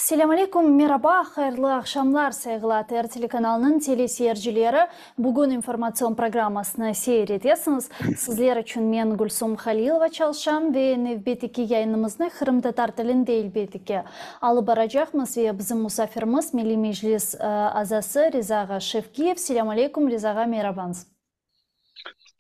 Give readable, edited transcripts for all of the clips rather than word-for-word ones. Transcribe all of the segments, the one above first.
Selâm aleyküm, meraba, hayırlı aqşamlar, sayğılı ATR telekanalınıñ teleseyircileri. Bugün informatsion programmasını seyir etesiñiz. Sizler içün men, Gülsum Halilova, çalışam ve nevbetteki yayınımıznı qırımtatar tilinde, elbette ki, alıp baracaqmız. Ve bizim musafirimiz, Milliy Meclis azası Riza ağa Şevkiyev. Selâm aleyküm, Riza ağa, merabañız.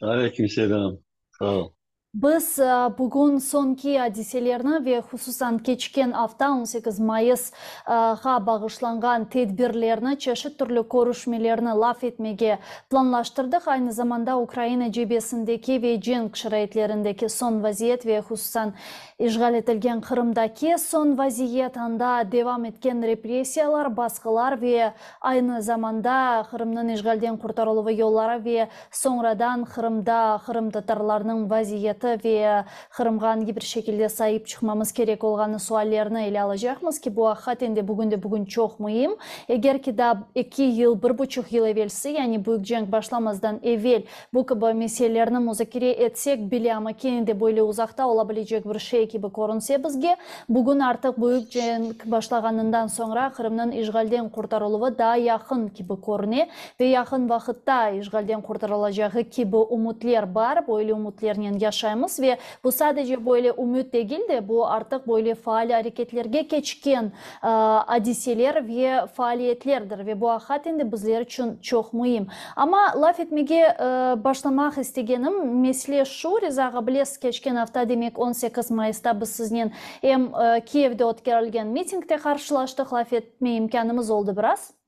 Aleyküm selâm, sağ ol. Biz bugün soñki adiselerni ve hususan keçken afta, 18 mayıs, ğa bağışlanğan tedbirlerni, çeşit türlü körüşmelerni laf etmege planlaştırdıq. Aynı zamanda Ukraina cebesindeki ve cenk şaraitlerindeki soñ vaziyet ve hususan işğal etilgen Qırımdaki soñ vaziyet, anda devam etken repressiyalar, basqılar ve aynı zamanda Qırımnıñ işğalden qurtarıluvı yolları ve Soñradan Qırımda qırımtatarlarnıñ vaziyeti ve Qırımğa angi bir şekilde saip çıqmamız kerek olğanı suallerini ele alacaqmız ki, bu aqiqaten de bugünde-bugün çoq müim. Eger ki daa eki yıl, bir buçuq yıl evelsi, yani büyük cenk başlamazdan evel bu kibi meselelerni muzakere etsek bile, amma kene de böyle uzaqta ola bilecek bir şey kibi körünse bizge, bugün artıq büyük cenk başlağanından soñra Qırımnıñ işğalden qurtarıluvı daa yaqın kibi körüne. Ve yaqın vaqıtta işğalden qurtarılacağı kibi ümütler bar, böyle ümütlernen yaşaymız ve bu sadece böyle ümüt degil de, bu artıq böyle faal areketlerge keçken adiseler ve faaliyetlerdir ve bu aqiqaten de bizler içün çoq müim. Amma laf etmege başlamaq istegenim mesele şu, Riza ağa, bilesiz, keçken afta, demek 18 mayısta biz siznen em Kiyevde ötkerilgen mitingde qarşılaştıq, laf etme imkânımız oldı biraz.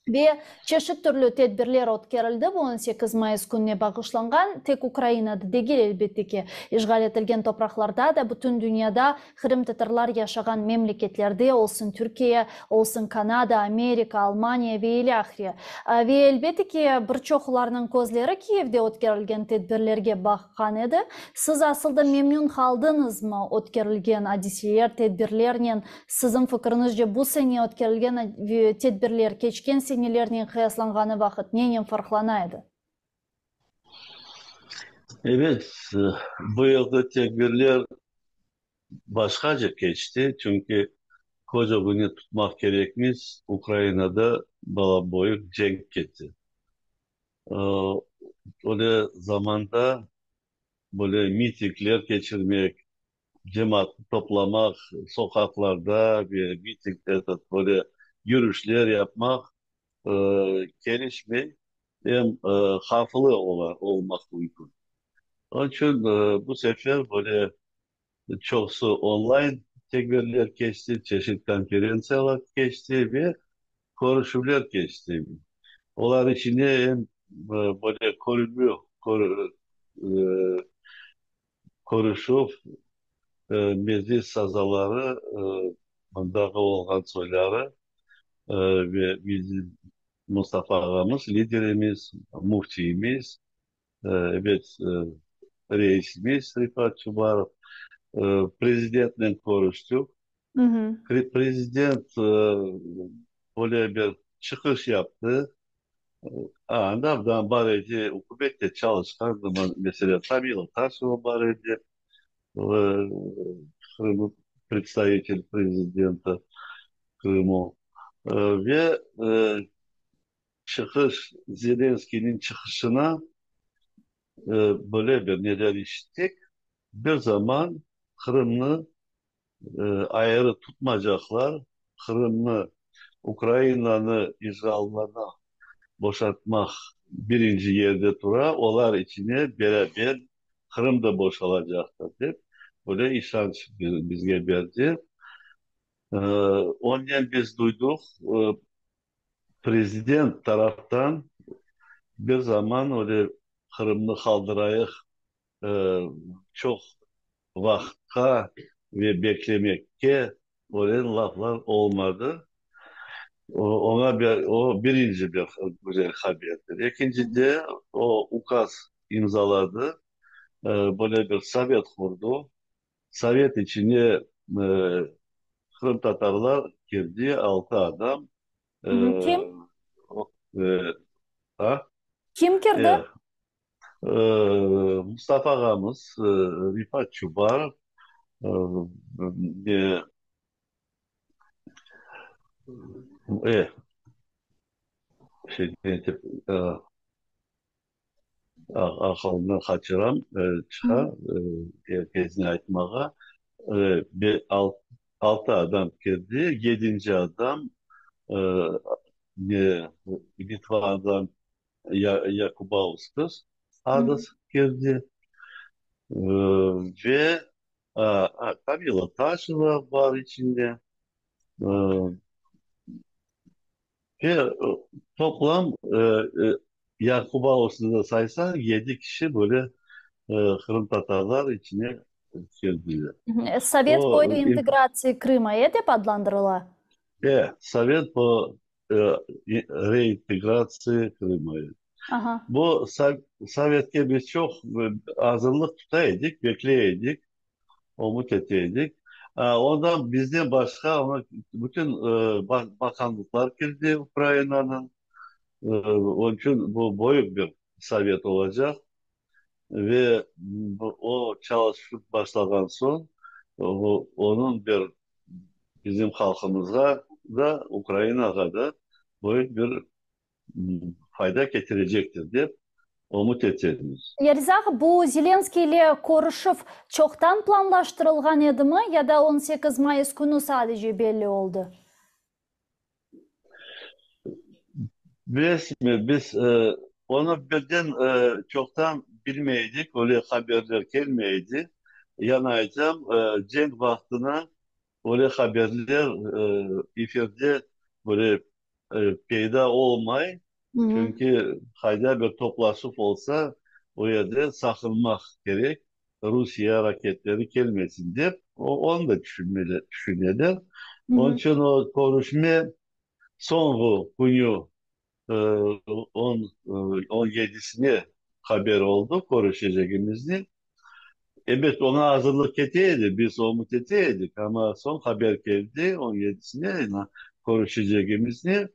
Ve çeşit türlü tedbirler ötkerildi, bu 18 mayıs kününe bağışlanğan, tek Ukrainada degil, elbette ki, işğal etilgen topraqlarda da, bütün dünyada qırımtatarlar yaşağan memleketlerde, olsun Türkiye, olsun Kanada, Amerika, Almaniya ve ilâhre. Ve, elbette ki, bir çoqlarnıñ közleri Kiyevde ötkerilgen tedbirlerge baqqan edi. Siz asıl da memnün qaldıñızmı ötkerilgen adiseler, tedbirlernen? Siziñ fikriñizce, bu sene ötkerilgen tedbirler keçken senelernen qıyaslanğanı vaqıt nenen farqlana edi? Ebet, bu yılki tedbirler başqaca keçti, çünki köz ögüne tutmaq kerekmiz, Ukrainada bala boyu cenk kete. Öyle zamanda böyle mitingler keçirmek, Cemaatnı toplamaq, soqaqlarda ve miting, etot, böyle yürüşler yapmaq kelişmey, em havflı ola, olmaq mümkün. Onıñ içün bu sefer böyle çoqusı online tedbirler keçti, çeşit konferentsiyalar keçti ve körüşüvler keçti. Olar içinde em böyle körünüv, Körüşüv, Meclis azaları, mındağı olğan soyları ve bizim Mustafa ağamız, liderimiz, müftiyimiz, ebet, reisimiz Refat Çubarov, prezidentnen körüştik. Prezident böyle bir çıqış yaptı. Anda da bar edi, ükümette çalışqan zaman, meselâ, Tamila Taşeva bar edi, Qırım predstavitel prezidenti Krımu. Ve çıqış, Zelenskıynıñ çıqışına böyle bir neler işittik, bir zaman Qırımnı ayırı tutmacaqlar, Qırımnı Ukrainanı işğalından boşatmaq birinci yerde tura, olar içine beraber Qırım da boşalacaqtır, dep, böyle işanç bizge berdi. Onen biz duydıq, prezident taraftan bir zaman öyle Qırımnı qaldırayıq, çoq vaqıtqa ve beklemekke öyle laflar olmadı. Oña bir, o birinci bir güzel haberdir. Ekincide, o ukaz imzaladı, böyle bir sovet qurdu. Sovet içine qırımtatarlar kirdi, altı adam. Kim? A? Kim kirdi? Mustafa ağamız, Refat Çubarov ve. E, şey etip, aqılımdan qaçıram, çıqa, er kesni aytmağa. Altı adam kirdi, yedinci adam Litvadan Yakubauskas adıs kirdi. Ve Kamila Taşeva bar içinde. Ve toplam Yakubausnı da saysañ, yedi kişi böyle qırımtatarlar içine kirdiler. Sovet po reintegratsiya Krıma, e, dep adlandırıla? E, Sovet po reintegratsiya Krıma. Bu sovetke biz çoq azırlıq tuta edik, bekley edik. Ümüt ete edik. Ondan bizden başqa ona bütün baqanlıqlar keldi Ukrainanıñ. Onıñ içün bu büyük bir sovet olacaq. Ve o çalışıp başlağan soñ, onıñ bir bizim halqımızğa da, Ukrainağa da büyük bir fayda ketirecektir dep ümüt etemiz. Riza ağa, bu Zelenskıy ile körüşüv çoqtan planlaştırılğan edimi ya da 18 mayıs künü sadece belli oldı? Bilesizmi, biz onı birden çoqtan bilmey edik, öyle haberler kelmey edi. Yañı aytsam, cenk vaqtına öyle haberler efirde böyle peyda olmay, çünki qayda bir toplaşuv olsa, o yerde saqınmaq kerek, Rusiye raketleri kelmesin dep, onı da tüşüneler. Onıñ içün o körüşme soñğu künü, on yedisine haber oldı körüşecegimizni. Ebet, oña azırlıq kete edi, biz ümüt ete edik, amma soñ haber keldi, on yedisine körüşecegimizni.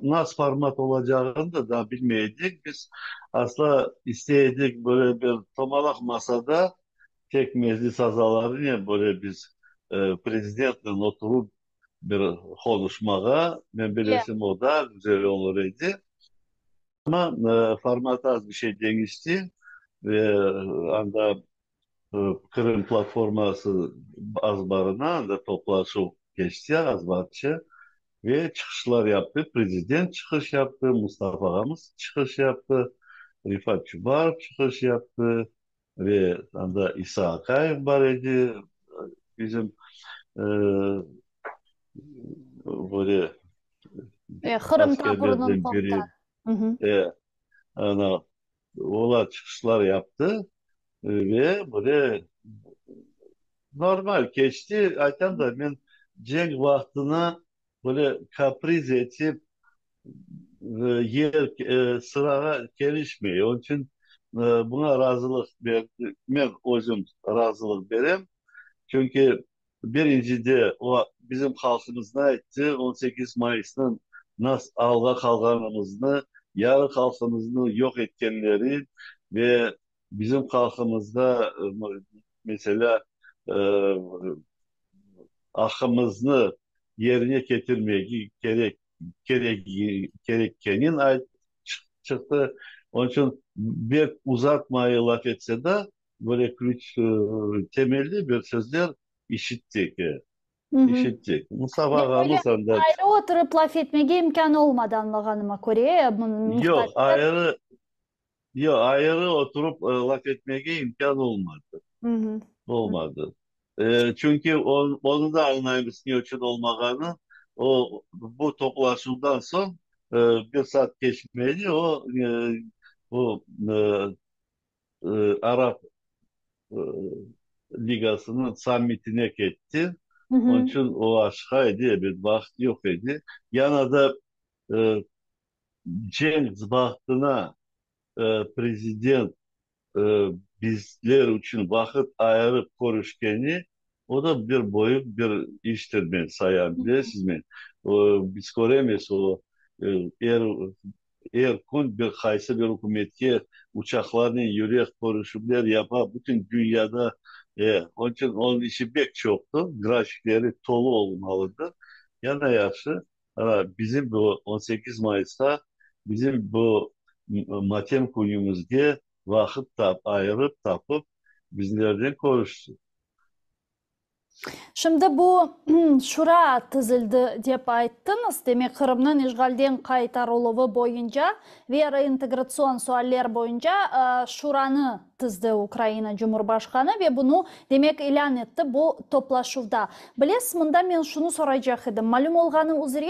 Nasıl format olacağını da daa bilmey edik. Biz asla istey edik böyle bir tomalaq masada tek Meclis azalarınen böyle biz prezidentnen oturıp bir qonuşmağa, men bilesem, o daa güzel olur edi. Amma formatı az bir şey deñişti ve anda Qırım platforması azbarına anda toplaşuv keçti azbarça ve çıqışlar yaptı, prezident çıqış yaptı, Mustafa ağamız çıqış yaptı, Refat Çubarov çıqış yaptı ve anda İsa Akayev bar edi, bizim böyle Qırım taburınıñ komutanı. E, ana, olar çıqışlar yaptı ve böyle normal keçti. Aytam da, men cenk vaqtına böyle kapriz etip yer sırağa kelişmey. Onıñ içün buña razılıq berdi, men özüm razılıq berem. Çünki Birincide, o, bizim halqımıznı ayttı, 18 mayısnıñ nas alğa qalğanımıznı, yarı halqımıznı yoq etkenleri ve bizim halqımızda, meselâ, aqqımıznı yerine ketirmege kerek kerekkenin aytıp çıqtı. Onıñ içün bek uzatmay laf etse de, Böyle küç, temelli bir sözler işittik, işittik. Mustafa ağamız anda. Ayrı oturıp laf etmege imkân olmadı, añlağanıma köre. Yoq, ayrı, yoq, ayrı oturıp laf etmege imkân olmadı. Olmadı. Çünki onı da añlaymız ne içün olmağanı. O, bu toplaşuvdan soñ bir saat keçmedi, o, bu Arap Ligasınıñ sammitine ketti. Onıñ içün o aşqa edi, ebet, vaqıt yoq edi. Yana da cenk vaqtına prezident bizler içün vaqıt ayırıp körüşkeni, o da bir böyük bir iştir, men sayam, bilesizmi? Biz köremiz, o er Er kün bir qaysı bir ükümetke uçaqlarnen yürek, körüşüvler yapa, bütün dünyada. E, onıñ içün onıñ işi pek çoqtır, grafikleri tolu olmalıdır. Yana yahşı. Bizim bu 18 Mayısqa, bizim bu matem künümizge vaqıt tap, ayırıp, tapıp, bizlernen körüşsin. Şimdi bu şura tizildi dep ayttıñız, demek Qırımnıñ işğalden qaytarıluvı boyunca ve reintegratsion sualler boyunca şuranı tizdi Ukraina Cumhurbaşqanı ve bunı, demek, ilân etti bu toplaşuvda. Bilesiz, mında men şunı soraycaq edim, malüm olğanı üzre,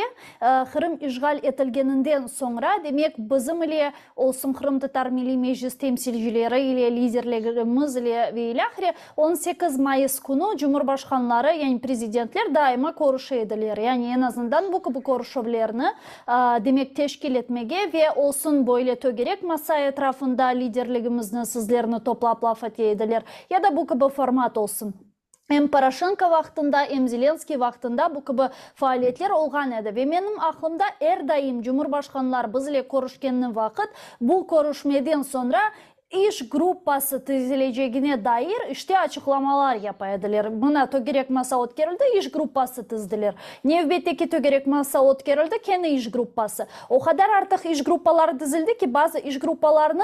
Qırım işğal etilgeninden soñra, demek, bizim ile olsun Qırımtatar Milliy Meclis temsilcileri ile, liderlerimiz ile ve ilâhre, 18 mayıs künü cumhurbaşqanları, yani prezidentler daima körüşe ediler. Yani eñ azından bu kibi körüşüvlerni, demek, teşkil etmege ve olsun böyle tögerek masa etrafında liderligimizni, sizlerni toplap laf ete ediler, ya da bu kibi format olsun. Em Poroşenko vaqtında, em Zelenskıy vaqtında bu kibi faaliyetler olğan edi. Ve menim aqlımda er daim cumhurbaşqanlar biz ile körüşkenni vaqıt, bu körüşmeden soñra iş gruppası tizilecegine dair işte açıqlamalar yapa ediler. Mına tögerek masa ötkerildi, iş gruppası tizdiler. Nevbetteki tögerek masa ötkerildi, kene iş gruppası. O qadar artıq iş gruppaları tizildi ki, bazı iş gruppalarını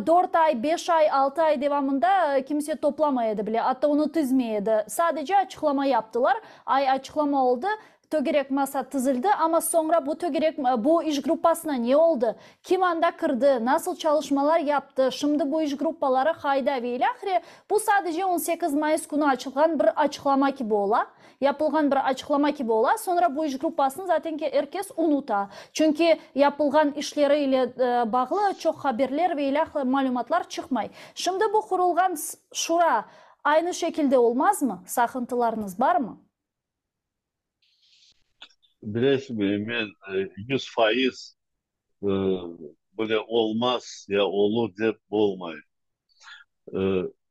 Dört ay, beş ay, altı ay devamında kimse toplamay edi bile, atta onı tizmey edi. Sadece açıqlama yaptılar. Ay açıqlama oldı, tögerek masa tizildi, amma soñra bu tögerek, bu iş gruppasına ne oldı, kim anda kirdi, nasıl çalışmalar yaptı, şimdi bu iş gruppaları qayda ve ilâhre, bu sadece 18 mayıs künü açılğan bir açıqlama kibi ola. Yapılğan bir açıqlama kibi ola, soñra bu iş gruppasını zaten ki er kes unuta. Çünki yapılğan işleri ile bağlı çoq haberler ve ilâhre malümatlar çıqmay. Şimdi bu qurulğan şura aynı şekilde olmazmı? Saqıntılarıñız barmı? Bilesizmi, men 100% böyle olmaz ya olur dep olmay.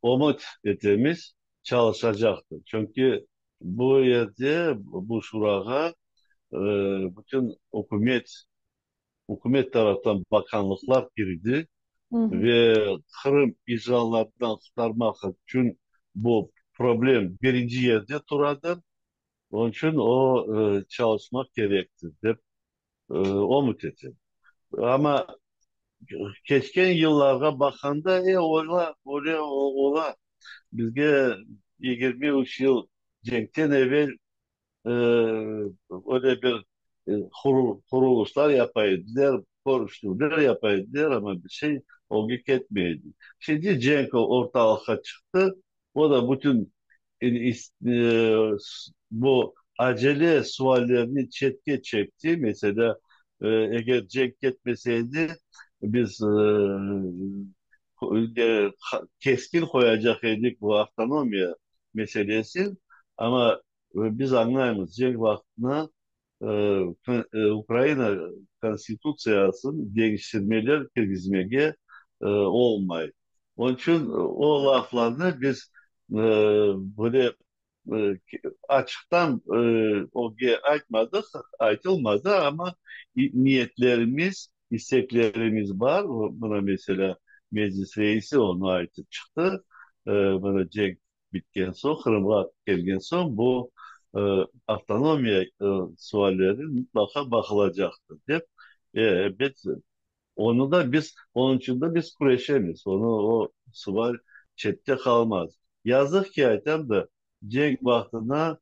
Ümüt etemiz, çalışacaqtır. Çünki bu yerde, bu şurağa bütün ükümet, ükümet taraftan bakanlıqlar kirdi ve Qırım işğallardan qurtarmaq içün bu problem birinci yerde turadır. Onıñ içün o çalışmaq kerektir, dep ümüt etem. Amma keçken yıllarğa baqqanda, e, ola, öyle ola. Bizge 23 yıl cenkten evel öyle bir qurulışlar yapa ediler, körüşüvler yapa ediler, amma bir şey ögge ketmey edi. Şimdi cenk ortalıqqa çıqtı, o da bütün bu acele suallerni çetke çekti. Meselâ, eger cenk ketmese edi, biz keskin qoyacaq edik bu avtonomiya meselesi. Amma biz añlaymız, cenk vaqtına Ukraina Konstitutsiyasını deñiştirmeler kirgizmege olmay. Onıñ içün o laflarnı biz böyle açıqtan ögge aytmadıq, aytılmadı, amma niyetlerimiz, isteklerimiz bar. Mına, meselâ, Meclis reisi onı aytıp çıqtı, mına cenk bitken soñ, Qırımğa kelgen soñ bu avtonomiya sualleri mıtlaqa baqılacaqtır, dep. Elbet, onı da biz, onıñ içün de biz küreşemiz, onı, o sual çette qalmaz. Yazıq ki, aytam da, cenk vaqtına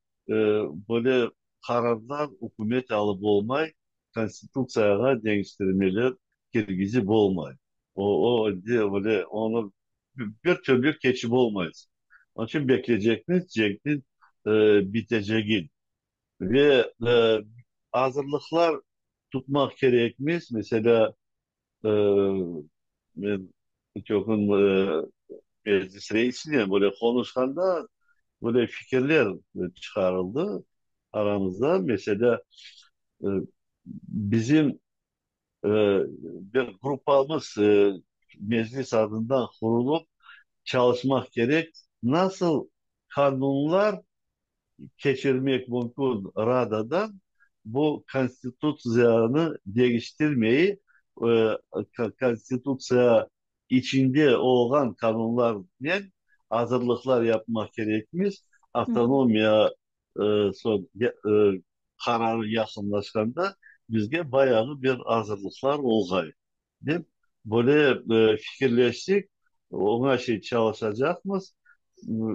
böyle qararlar ükümet alıp olmay, Konstitutsiyağa deñiştirmeler kirgizip olmay. O, o, öyle, onı bir türlü keçip olmaysıñ. Onıñ içün bekleycekmiz cenkniñ bitecegin. Ve azırlıqlar tutmaq kerekmiz. Meselâ, men çoqun Meclis reisinen böyle qonuşqanda, böyle fikirler çıqarıldı aramızda. Meselâ, bizim bir gruppamız Meclis adından qurulıp çalışmaq kerek, nasıl qanunlar keçirmek mümkün Radadan bu Konstitutsiyanı deñiştirmey, Konstitutsiya içinde olğan qanunlarnen azırlıqlar yapmaq kerekmiz, avtonomiya soñ. qararı yaqınlaşqanda bizge bayağı bir azırlıqlar olğay dep böyle fikirleştik, oña şey çalışacaqmız.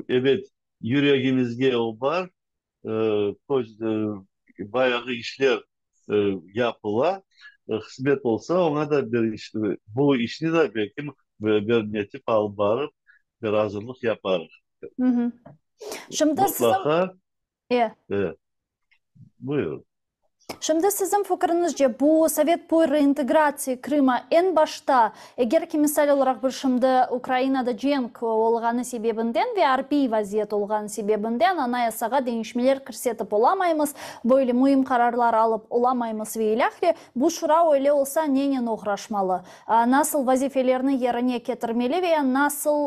Ebet, yüregimizge o bar, bayağı işler yapıla. Qısmet olsa, oña da bir iş, bu işni de belki bir netip alıp barıp, bir azırlıq yaparıq. Şimdi Mutlaqa. E. Buyur. Şimdi siziñ fikriñizce, bu Sovet po reintegratsiya Krıma eñ başta, eger ki, misal olaraq, bir şimdi Ukrainada cenk olğanı sebebinden ve arbiy vaziyet olğanı sebebinden Anayasağa deñişmeler kirsetip olamaymız, böyle müim qararlar alıp olamaymız ve ilâhre, bu şura öyle olsa nenen oğraşmalı? Nasıl vazifelerni yerine ketirmeli ve nasıl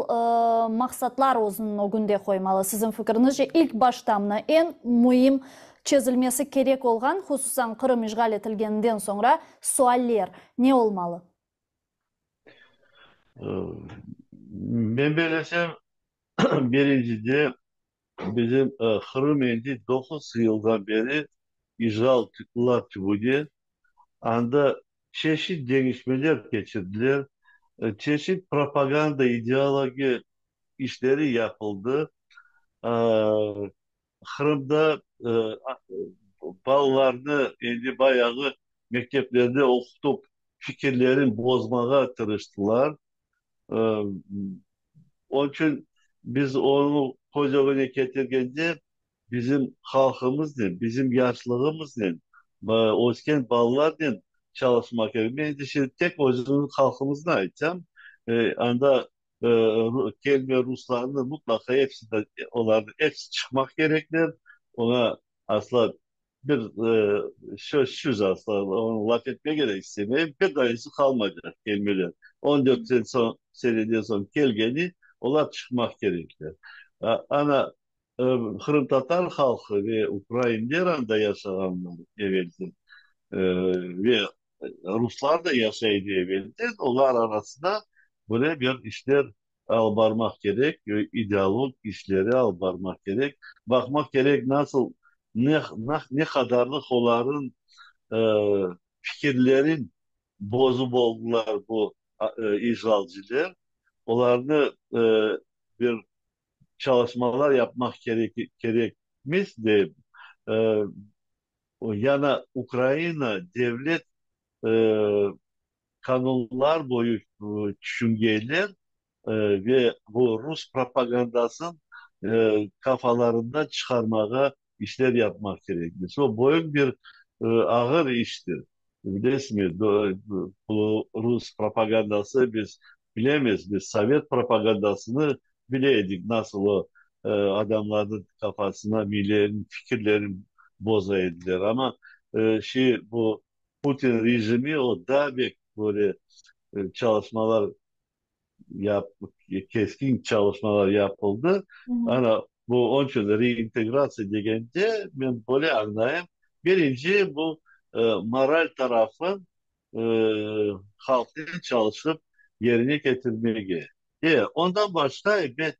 maqsatlar özüniñ ögünde qoymalı? Siziñ fikriñizce, ilk başta mına eñ müim çezilmesi kerek olğan, hususan Qırım işğal etilgeninden soñra, sualler ne olmalı? Men bellesem, birincide, bizim Qırım endi doquz yıldan beri işğal tübünde, anda çeşit deñişmeler keçirdiler, çeşit propaganda, ideologiya işleri yapıldı. Qırımda balalarnı endi bayağı mekteplerde oqutıp, fikirlerin bozmağa tırıştılar. Onıñ içün biz onı köz ögüne ketirgende, bizim halqımıznen, bizim yaşlığımıznen, ösken balalarnen çalışmaq kerek. Men endi şimdi tek özümizniñ halqımıznı aytsam, anda kelme ruslarnı mutlaqa episi, olarnı episi çıqmaq kerekler, oña asla bir sözsüz asla onı laf etmege de istemeyim, bir danesi qalmaycaq kelmeler. 14 seneden soñ kelgeni, olar çıqmaq kerekler. Ana, qırımtatar halqı ve ukrainler anda yaşağanlar evelden ve ruslar da yaşay edi evelden, olar arasında böyle bir işler alıp barmaq kerek, ideolog işleri alıp barmaq kerek. Baqmaq kerek, nasıl, ne, ne qadarlıq olarnıñ fikirlerin bozıp oldılar bu işğalciler, olarnı bir çalışmalar yapmaq kerek, kerekmiz dep, yana Ukraina devlet qanunlar boyu tüşüngenler ve bu rus propagandasın qafalarından çıqarmağa işler yapmaq kerekmiz. O büyük bir ağır iştir. Bilesizmi, bu rus propagandası biz bilemiz, biz sovet propagandasını bile edik, nasıl o adamlarnıñ qafasına, miylerini, fikirlerini boza ediler. Amma şey, bu Putin rejimi o daa bek böyle çalışmalar yap, keskin çalışmalar yapıldı. Ana, bu onıñ içün reintegratsiya degende men böyle añlayım, birinci bu moral tarafı halqnen çalışıp yerine ketirmege. Ondan başqa, ebet,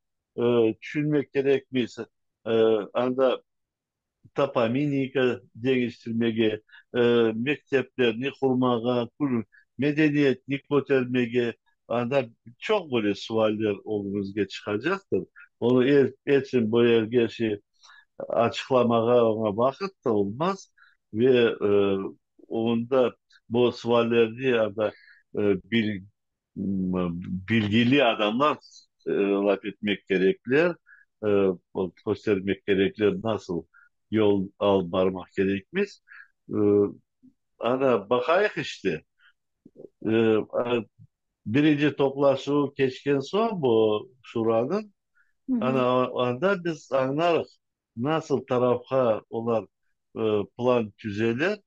tüşünmek kerekmiz, anda toponimika deñiştirmege, mekteplerni qurmağa, medeniyetni kötermege, anda çoq böyle sualler ögümizge çıqacaqtır. Onı epsini bu yerge şey açıqlamağa oña vaqıt da olmaz ve onda bu suallerni anda bilgili adamlar laf etmek kerekler, köstermek kerekler, nasıl yol alıp barmaq kerekmiz. Ana, baqayıq işte. Birinci toplaşuvı keçken soñ bu şuranıñ, ana, anda biz añlarıq, Nasıl tarafqa olar plan tüzeler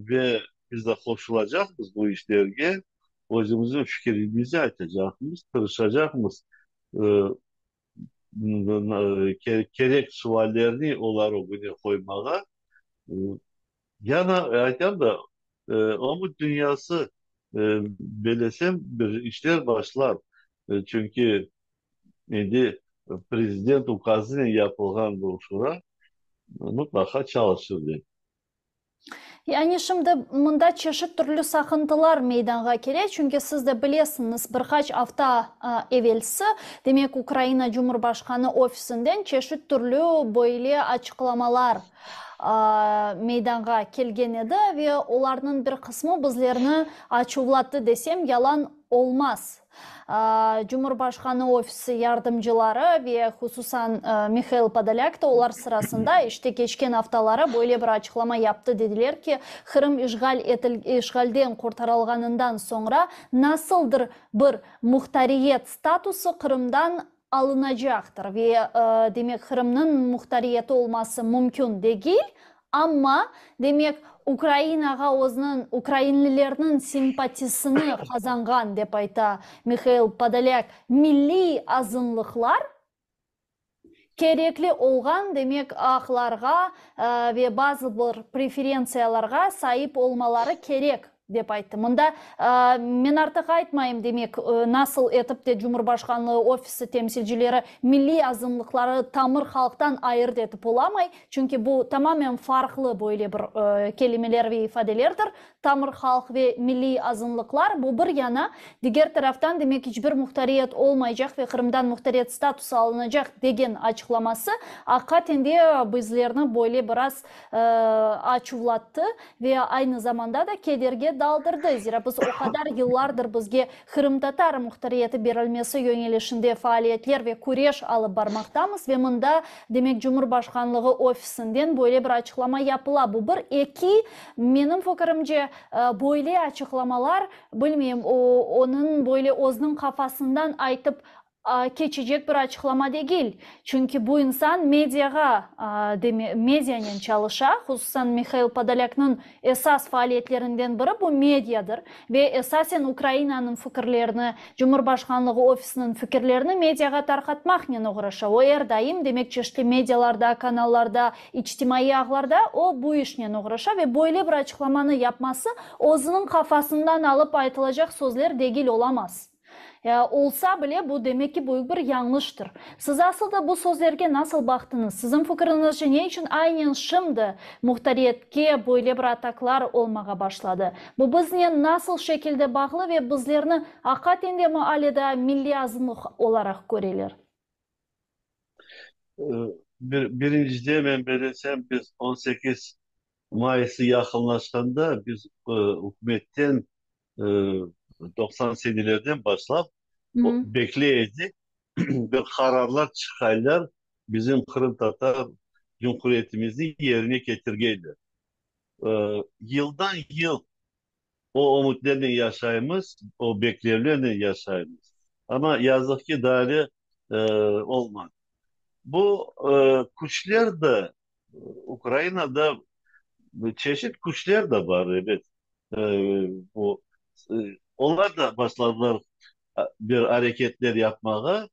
ve biz de qoşulacaqmız bu işlerge, özümizniñ fikirimizi aytacaqmız, tırışacaqmız kerek suallerni olar ögüne qoymağa. Yana aytam da, ümüt dünyası belesem bir işler başlar, çünki Endi prezident ukazınen yapılğan bu şura mıtlaqa çalışır dep. Yani şimdi mında çeşit türlü saqıntılar meydanğa kele, çünki siz de bilesiñiz, bir qaç afta evelsi, demek, Ukraina Cumhurbaşqanı ofisinden çeşit türlü böyle açıqlamalar meydanğa kelgen edi ve olarnıñ bir qısmı bizlerni açuvlattı desem, yalan olmaz. Cumhurbaşqanı ofisi yardımcıları ve hususan Mihail Podolâk da olar sırasında, işte, keçken aftaları böyle bir açıqlama yaptı, dediler ki, Qırım işğal etil işğalden qurtarılğanından soñra nasıldır bir muhtariyet statusı Qırımdan alınacaqtır ve, demek, Qırımnıñ muhtariyeti olması mümkün degil, amma, demek, Ukrainağa özüniñ, ukrainlilerniñ simpatisini qazanğan, dep ayta Mihail Podolâk, milliy azınlıqlar kerekli olğan, demek, aqlarğa ve bazı bir preferentsiyalarğa saip olmaları kerek, dep ayttı. Mında men artıq aytmayım, demek, nasıl etip de Cumhurbaşqanlığı ofisi temsilcileri milliy azınlıqları tamır halqtan ayırt etip olamay, çünki bu tamamen farqlı böyle bir kelimeler ve ifadelerdir, tamır halq ve milliy azınlıqlar, bu bir yana, diger taraftan, demek, iç bir muhtariyet olmaycaq ve Qırımdan muhtariyet statusı alınacaq degen açıqlaması aqiqaten de bizlerni böyle biraz açuvlattı ve aynı zamanda da kederge daldırdı, zira biz o qadar yıllardır bizge qırımtatar muhtariyeti berilmesi yöñelişinde faaliyetler ve küreş alıp barmaqtamız ve mında, demek, Cumhurbaşqanlığı ofisinden böyle bir açıqlama yapıla. Bu bir. Eki, menim fikirimce, böyle açıqlamalar, bilmeyim, onıñ böyle özüniñ qafasından aytıp keçecek bir açıqlama degil, çünki bu insan mediağa, medianen çalışa, hususan Mihail Podolâknıñ esas faaliyetlerinden biri bu mediadır ve esasen Ukrainanıñ fikirlerini, Cumhurbaşqanlığı ofisiniñ fikirlerini mediağa tarqatmaqnen oğraşa. O er daim, demek, çeşitli medialarda, kanallarda, içtimaiy ağlarda o bu işnen oğraşa ve böyle bir açıqlamanı yapması özüniñ qafasından alıp aytılacaq sözler degil olamaz. Olsa bile, bu, demek ki, büyük bir yañlıştır. Siz asıl da bu sözlerge nasıl baqtıñız? Siziñ fikiriñizce, ne içün aynen şimdi muhtariyetke böyle bir ataklar olmağa başladı? Bu biznen nasıl şekilde bağlı ve bizlerni aqaten de mi ale daa milliy azınlıq olaraq köreler? Birincide, men belesem, biz 18 mayısı yaqınlaşqanda biz ükümetten 90 senelerden başlap bekley edik, bir qararlar çıqaylar, bizim qırımtatar cumhuriyetimizni yerine ketirgeyler. Yıldan yıl o ümütlernen yaşaymız, o beklevlernen yaşaymız. Amma yazıq ki, daa ale olmadı. Bu küçler de Ukrainada çeşit küçler de bar, ebet. Bu, olar da başladılar bir areketler yapmağa,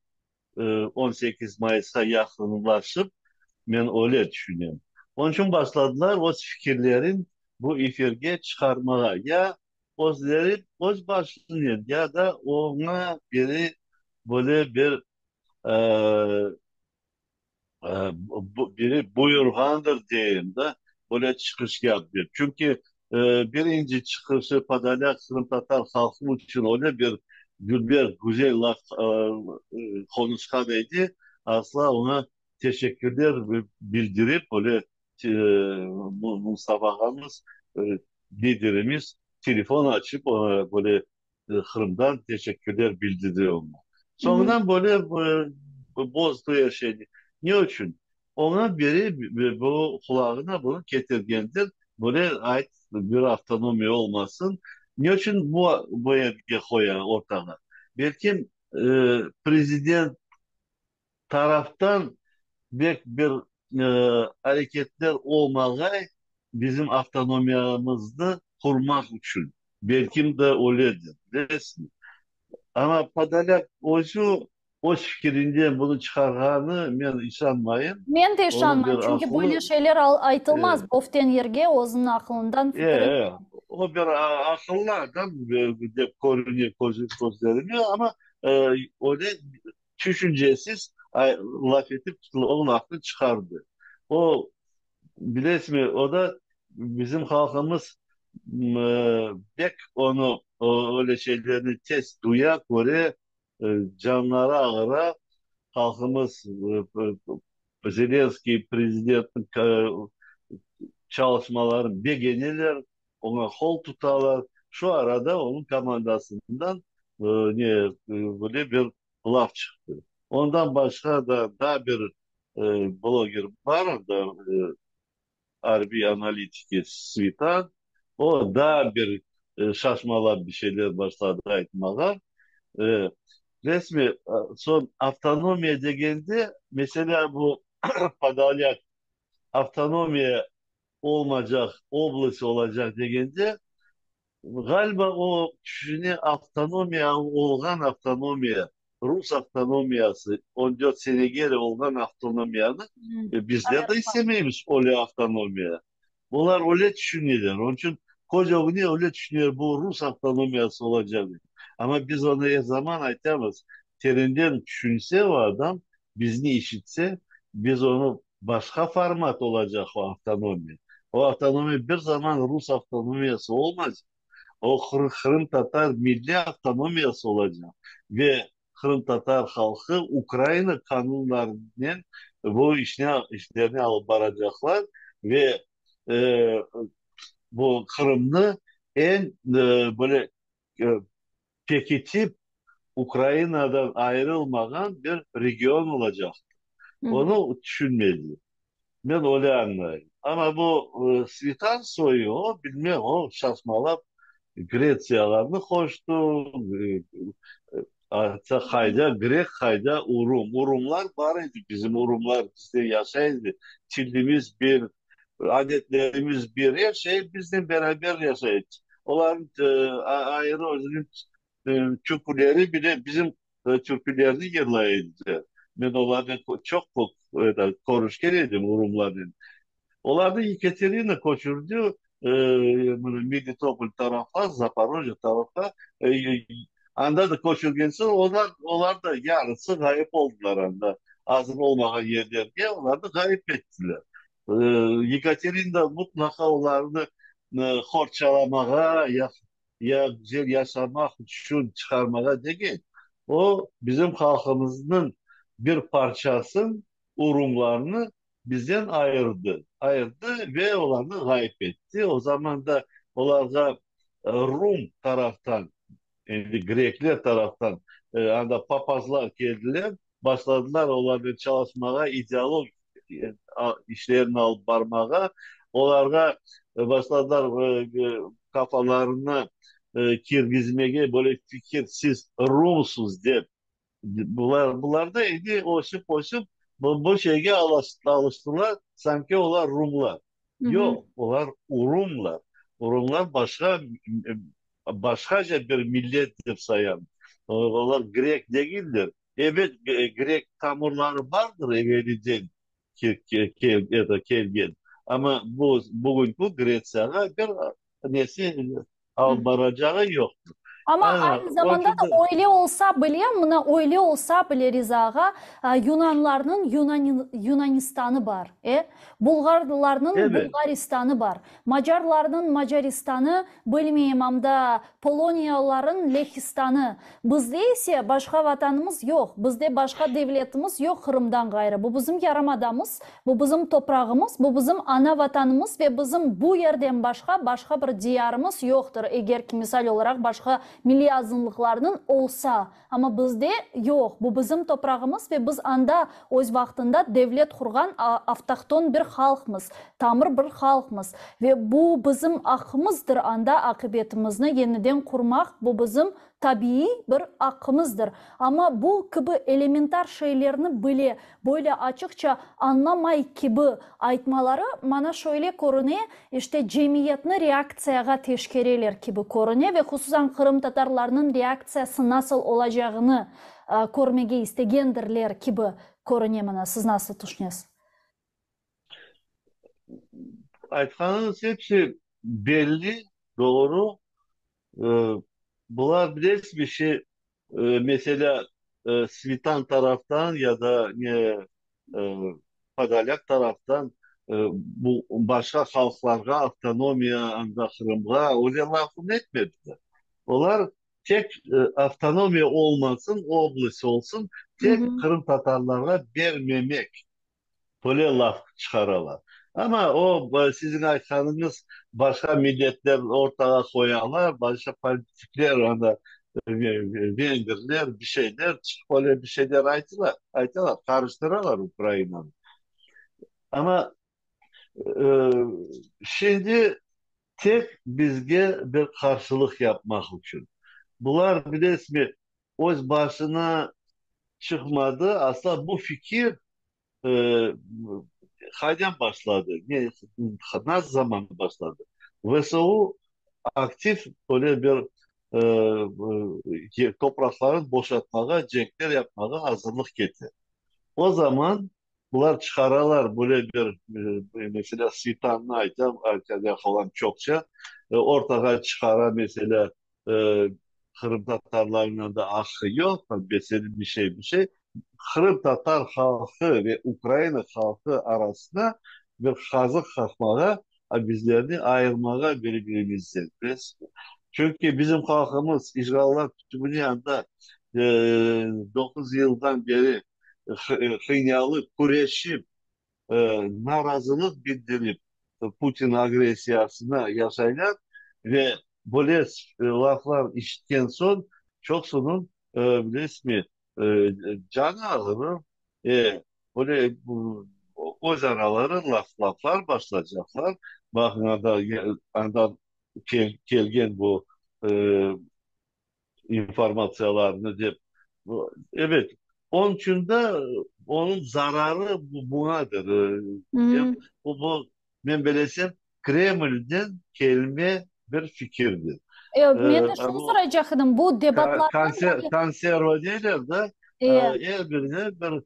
18 mayısqa yaqınlaşıp, men öyle tüşünem. Onıñ içün başladılar öz fikirlerin bu efirge çıqarmağa, ya özleri öz başınen, ya da oña biri böyle bir biri buyurğandır deyim da, böyle çıqış yap dep. Çünki birinci çıqışı Podolâk qırımtatar halqı içün öyle bir dülber, güzel laf qonuşqan edi, asla oña teşekkürler bildirip, öyle Mustafa ağamız, liderimiz telefon açıp, oña böyle Qırımdan teşekkürler bildirdi oña. Soñundan böyle bozdı er şeyni. Ne içün? Oña biri bu qulağına bunı ketirgendir, böyle ayt, bir avtonomiya olmasın. Ne içün bu bu yerge qoya ortağa? Belki prezident taraftan bek bir areketler olmağay bizim avtonomiyamıznı qurmaq içün. Belkim de öyledir, bilesiñmi. Amma Podolâk özü öz fikirinden bunı çıqarğanı men işanmayım. Men de işanmayım, çünki böyle şeyler aytılmaz böften yerge, özüniñ aqılından fikirinden. O bir aqıllı adam dep körüne közlerime, amma öyle Tüşüncesiz laf etip o lafnı çıqardı. O, bilesizmi, o da. Bizim halqımız pek onı, öyle şeylerni tez duya, köre, canları ağıra. Halqımız Zelenskiy prezidentniñ çalışmalarını begeneler, oña qol tutalar. Şu arada onıñ komandasından ne, böyle bir laf çıqtı. Ondan başqa da daa bir bloger bar anda, arbiy analitiki Svitan, o daa bir şaşmalap bir şeyler başladı aytmağa. Resmi, soñ avtonomiya degende, meselâ, bu Podolâk avtonomiya olmacaq, oblast olacaq degende, Ğaliba o tüşüne avtonomiya olğan avtonomiya, rus avtonomiyası, 14 senegere olğan avtonomiyanı bizler de istemeymiz öyle avtonomiya. Olar öyle tüşüneler, onıñ içün köz ögüne öyle tüşüneler, bu rus avtonomiyası olacaq dep. Amma biz onı er zaman aytamız, terenden tüşünse o adam, bizni işitse, biz onı Başqa format olacaq o avtonomiya. O avtonomiya bir zaman rus avtonomiyası olmaz, o qırımtatar milliy avtonomiyası olacaq ve qırımtatar halqı Ukraina qanunlarınen bu işni işlerni alıp baracaqlar ve bu Qırımnı eñ böyle pekitip Ukrainadan ayırılmağan bir region olacaqtır. Onı tüşünmedi. Men öyle añlayım. Amma bu Svitan soyu, o, bilmem, o şaşmalap gretsiyalarnı qoştı, atta qayda grek, qayda urum. Urumlar bar edi, bizim urumlar bizde yaşay edi, tilimiz bir, adetlerimiz bir, er şey biznen beraber yaşay edi. Olarnıñ ayrı özüniñ türküleri bile, bizim türkülerni yırlay ediler. Men olarnen çoq körüşken edim, urumlarnen. Olarnı Yekaterina köçürdi Melitopol tarafqa, Zaporojye tarafqa. Anda da köçürgen soñ, olar, olar da yarısı ğayıp oldılar anda. Azır olmağan yerlerge olarnı ğayıp ettiler. Yekaterina mutlaqa olarnı qorçalamağa, ya güzel yaşamaq içün çıqarmağa degil, o, bizim halqımıznıñ bir parçasın, urumlarnı bizden ayırdı, ayırdı ve olarnı ğayıp etti. O zaman da olarğa rum taraftan, endi grekler taraftan anda papazlar keldiler, başladılar olarnen çalışmağa, ideologik işlerini alıp barmağa. Olarğa başladılar qafalarına kirgizmege böyle fikir, siz rumsuz dep. Bular, bular da endi ösip, ösip bu, bu şeyge alıştılar, sanki olar rumlar. Yoq, olar urumlar. Urumlar başqa, başqaca bir millet dep sayam. Olar grek degiller. Ebet, grek tamırları bardır eveliden kelgen, amma bu, bugünki Gretsiyağa bir nesi alıp baracağı yoqtır. Amma aynı zamanda da öyle olsa bile, mına öyle olsa bile, Riza ağa, yunanlarnıñ Yunanistanı bar, e? Bulğarlarnıñ Bulğaristanı bar, macarlarnıñ Macaristanı, bilmeyim, anda poloniyalılarnıñ Lehistanı. Bizde ise başqa vatanımız yoq, bizde başqa devletimiz yoq Qırımdan ğayrı. Bu bizim yarımadamız, bu bizim toprağımız, bu bizim ana vatanımız ve bizim bu yerden başqa başqa bir diyarımız yoqtır, eger ki, misal olaraq, başqa milliy azınlıqlarnıñ olsa. Amma bizde yoq, bu bizim toprağımız ve biz anda öz vaqtında devlet qurğan avtohton bir halqmız, tamır bir halqmız. Ve bu bizim aqqımızdır anda aqibetimizni yeniden qurmaq, bu bizim tabiiy bir aqqımızdır. Amma bu kibi elementar şeylerni bile böyle açıqça añlamay kibi aytmaları mana şöyle körüne, işte cemiyetni reaktsiyağa teşkereler kibi körüne ve hususan qırımtatarlarnıñ reaktsiyası nasıl olacağını körmege istegendirler kibi körüne mana. Siz nasıl tüşünesiz? Aytqanıñız hepsi belli, doğru. Bular bilesizmi, şey, meselâ, Svitan taraftan ya da ne, Podolâk taraftan. bu başqa halqlarğa avtonomiya anda Qırımğa öyle lafını etmediler. Olar tek avtonomiya olmasın, oblast olsun, tek qırımtatarlarğa bermemek. Böyle laf çıqaralar. Amma o, siziñ aytqanıñız, başqa milletler ortağa qoyalar, başqa politikler, anda vengerler, bir şeyler çıqıp öyle bir şeyler aytılar, aytalar, qarıştıralar Ukrainanı. Amma şimdi tek bizge bir qarşılıq yapmaq içün. Bular, bilesizmi, öz başına çıqmadı, asla bu fikir qaydan başladı, ne, nasıl zaman başladı? VSU aktiv böyle bir topraqlarını boşatmağa, cenkler yapmağa azırlıq kete. O zaman bular çıqaralar böyle bir, meselâ, Svitannı aytam, yaqalan çoqça, ortağa çıqara, meselâ, Qırımtatarlarnıñ da aqqı yoq, bir şey, bir şey. Qırımtatar halqı ve Ukraina halqı arasına bir qazıq qaqmağa, bizlerni ayırmağa biri-birimizden, bilesizmi? Çünki bizim halqımız işğallar tübüne anda doquz yıldan beri qıynalıp, küreşip, narazılıq bildirip Putin agressiyasına yaşaylar ve böyle laflar işitken soñ çoqsunıñ, bilesizmi, canı ağırır, böyle öz araları laflar başlaycaqlar, baqıñ anda, andan kelgen bu informatsiyalarnı dep. Ebet, onıñ içün de onıñ zararı buñadır. Bu, bu, men bilesem, Kremlden kelme bir fikirdir. Men de şunı soraycaq edim, bu debatlarnıñ... Konserva deyler da, er birine bir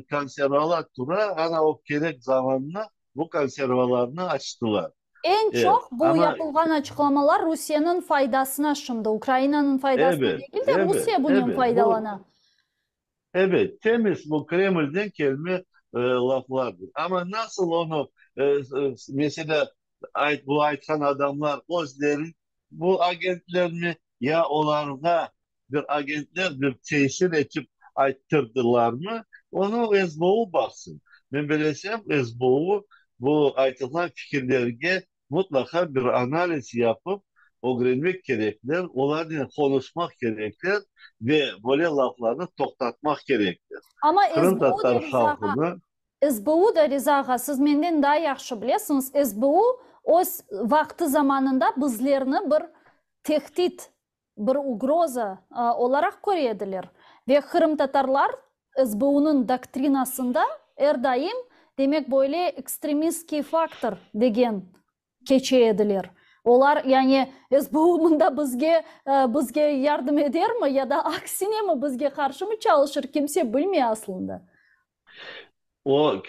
konservalar tura, ana o kerek zamanına bu konservalarnı açtılar. Eñ çoq bu yapılğan açıqlamalar Rusiyeniñ faydasına şimdi, Ukrainanıñ faydasına degil de, Rusiye bunen faydalana. Ebet, temiz bu Kremlden kelme laflardır. Amma nasıl onı, meselâ, bu aytqan adamlar özleri bu agentlermi ya olarğa bir agentler bir tesir etip ayttırdılarmı, onı SBU baqsın. Men bilesem, SBU bu aytılğan fikirlerge mutlaqa bir analiz yapıp, ögrenmek kerekler, olarnen qonuşmaq kerekler ve böyle laflarnı toqtatmaq kerekler. Amma SBU da, Riza ağa, SBU da, Riza ağa, siz menden daa yahşı bilesiñiz, SBU öz vaqtı-zamanında bizlerni bir tehdit bir ugroza olaraq köre ediler ve qırımtatarlar SBUnıñ doktrinasında er daim, demek, böyle ekstremistskiy faktor degen keçe ediler. Olar, yani, SBU mında bizge bizge yardım edermi ya da aksinemi, bizge qarşımı çalışır, kimse bilmey aslında. O,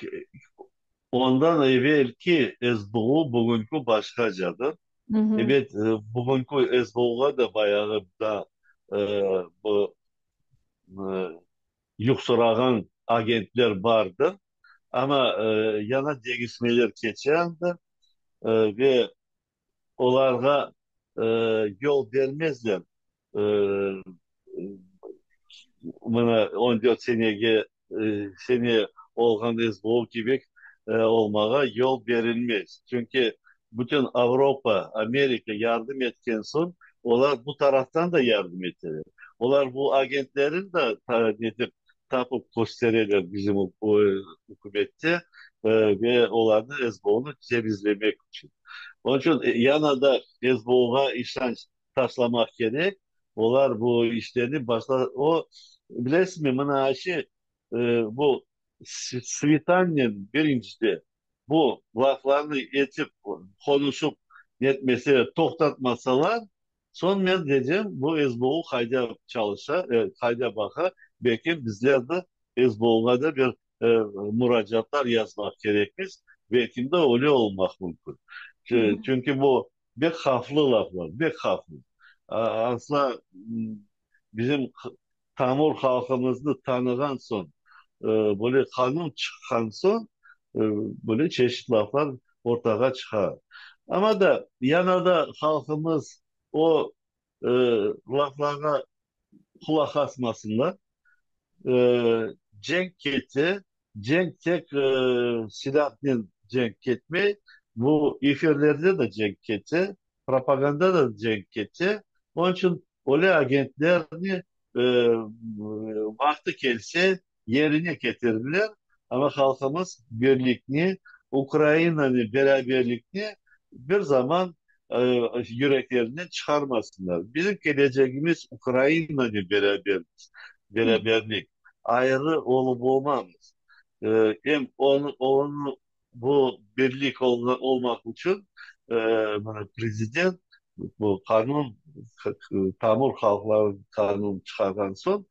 ondan evelki SBU bugünki başqacadır. Ebet, bugünki SBUğa da bayağı da bu yuqsurağan agentler bardır. Amma yana deñişmeler keçe anda ve olarğa yol bermezler. Mına on dört senege sene olğan SBU kibi olmağa yol berilmez. Çünki bütün Avropa, Amerika yardım etken soñ, olar bu taraftan da yardım eteler. Olar bu agentlerini de netip tapıp köstereler bizim ükümette ve olarnı SBUnı temizlemek içün. Onıñ içün yana da SBUğa işanç taşlamaq kerek. Olar bu işlerni başla. O, bilesizmi, mına aşı bu Svitannen birincide bu laflarnı etip, qonuşıp netmese, toqtatmasalar, soñ men dedim, bu SBU qayda çalışa, qayda baqa, belki bizler de SBUğa da bir muracaatlar yazmaq kerekmiz, belki de öyle olmaq mümkün. Çünki bu bek havflı laflar, bek havflı. Asla bizim tamır halqımıznı tanığan soñ, böyle qanun çıqqan soñ. Böyle çeşit laflar ortağa çıqa. Amma da yana da halqımız o laflarğa qulaq asmasınlar. Cenk kete, cenk tek silâhnen cenk ketmey, bu efirlerde de cenk kete, propaganda da cenk kete. Onıñ içün öyle agentlerni vaqtı kelse yerine ketirdiler, amma halqımız birlikni, Ukrainanen beraberlikni bir zaman yüreklerinden çıqarmasınlar. Bizim kelecegimiz Ukrainanen berabermiz, beraberlik, ayrı olıp olmamız. Em onı, onı bu birlik olmaq içün mına prezident bu qanun, tamır halqlarnıñ qanunı çıqarğan soñ,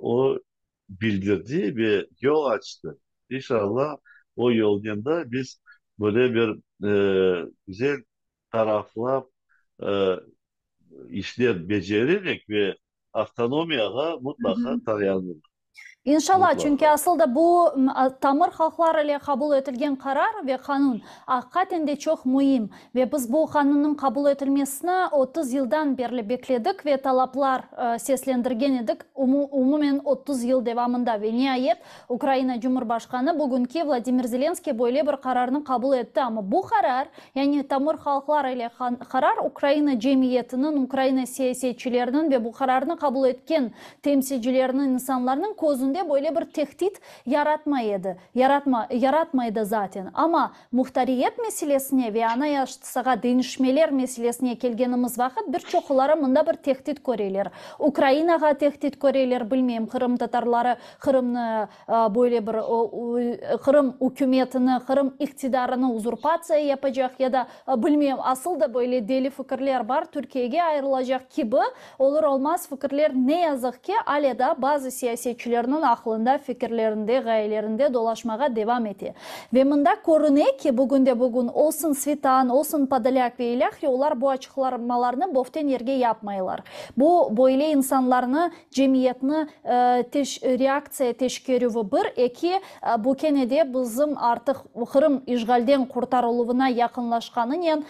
o bildirdi ve yol açtı. İnşallah, o yolnen da biz böyle bir güzel taraflap işler becererek ve avtonomiyağa mutlaqa tayanırıq. İnşallah, çünki asıl da bu tamır halqlar ile qabul etilgen qarar ve qanun aqiqaten de çoq müim. Ve biz bu qanunnıñ qabul etilmesini 30 yıldan berli bekledik ve talaplar seslendirgen edik, umumen 30 yıl devamında. Ve niayet, Ukraina Cumhurbaşqanı bugünki Vladimir Zelenskiy böyle bir qararnı qabul etti. Amma bu qarar, yani tamır halqlar ile qarar Ukraina cemiyetiniñ, Ukraina siyasetçileriniñ ve bu qararnı qabul etken temsilcileriniñ, insanlarnıñ közünde böyle bir tehdit yaratmay edi, yaratma, yaratmay da zaten. Amma muhtariyet meselesine ve anayasağa deñişmeler meselesine kelgenimiz vaqıt bir çoqları mında bir tehdit köreler. Ukrainağa tehdit köreler, bilmeyim, qırımtatarları Qırımnı böyle bir Qırım ükümetini, Qırım iqtidarını uzurpatsiya yapacaq ya da, bilmeyim, asıl da böyle deli fikirler bar, Türkiyege ayırılacaq kibi olur-olmaz fikirler ne yazıq ki, ale da bazı siyasetçilerniñ aqlında, fikirlerinde, ğayelerinde dolaşmağa devam ete. Ve mında körüne ki, bugünde-bugün olsun Svitan, olsun Podolâk ve ilâhre olar bu açıqlamalarnı böhten yerge yapmaylar. Bu, böyle insanlarnı Cemiyetni reaktsiya teşkerüvi bir, eki, bu kene de bizim artıq Qırım işğalden qurtarıluvına yaqınlaşqanınen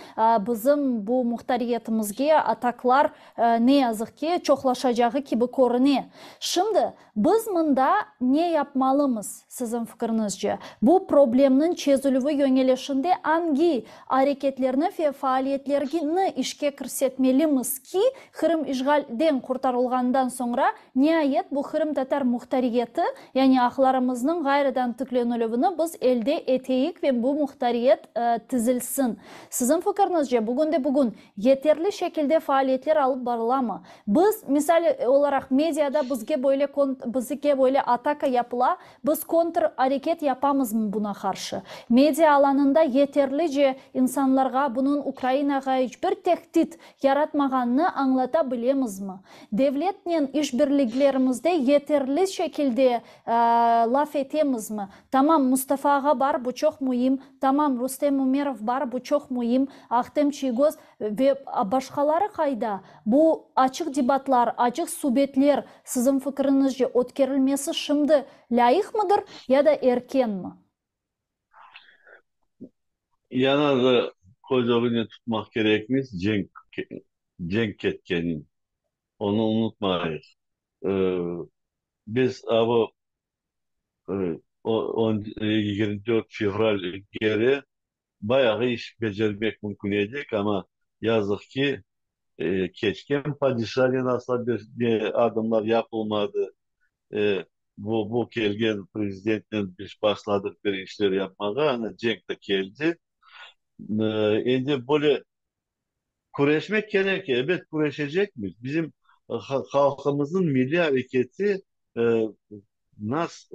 bizim bu muhtariyetimizge ataklar, ne yazıq ki, çoqlaşacağı kibi körüne. Şimdi biz mında ne yapmalımız, siziñ fikriñizce? Bu problemniñ çezilüvi yöñelişinde angi areketlerni ve faaliyetlerni işke kirsetmelimiz ki, Qırım işğalden qurtarılğandan soñra, niayet bu qırımtatar muhtariyeti, yani aqlarımıznıñ ğayrıdan tiklenilüvini biz elde eteyik ve bu muhtariyet tizilsin. Siziñ fikiriñizce, bugünde-bugün yeterli şekilde faaliyetler alıp barılamı? Biz, misal olaraq, mediada bizge böyle bizge böyle ataka yapıla, Biz kontrareket yapamızmı buna qarşı? Media alanında yeterlice insanlarğa bunıñ Ukrainağa iç bir tehdit yaratmağanını añlata bilemizmi? Devletnen işbirliglerimizde yeterli şekilde laf etemizmi? Tamam, Mustafa ağa bar, bu çoq müim, tamam, Rustem Umerov bar, bu çoq müim, Ahtem Çiygoz ve başqaları qayda? Bu açıq debatlar, açıq subetler, siziñ fikiriñizce, ötkerilmesi şimdi lâyıqmıdır ya da erkenmi? Yana da köz ögüne tutmaq kerekmiz, cenk, cenk ketkenin. Onı unutmayıq. Biz a bu 24 fevral kere Bayağı iş becermek mümkün edik, amma yazıq ki, keçken padişanen asla bir ne adımlar yapılmadı. Bu, bu kelgen prezidentnen biz başladıq bir işler yapmağa, ana cenk de keldi. Endi böyle küreşmek kerek, ebet, küreşecekmiz. Bizim halqımıznıñ milliy areketi nas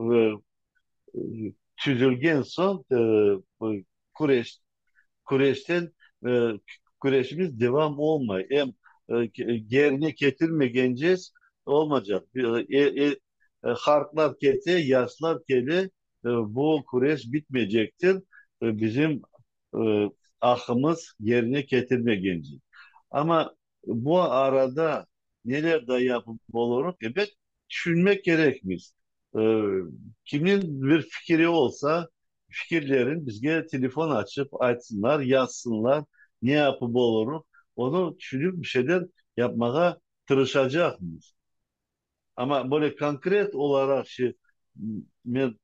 Tüzülgen soñ küreş, küreşten küreşimiz devam olmay. Em yerine ketirmegencez olmaycaq. Hartlar kete, yaşlar kele, bu küreş bitmeycektir, bizim aqımız yerine ketirmegence. Amma bu arada neler da yapıp olurıq, ebet, tüşünmek kerekmiz. Kimniñ bir fikiri olsa, Fikirlerin bizge telefon açıp aytsınlar, yazsınlar, ne yapıp olurıq, onı tüşünip bir şeyler yapmağa tırışacaqmız. Amma böyle konkret olaraq şey, men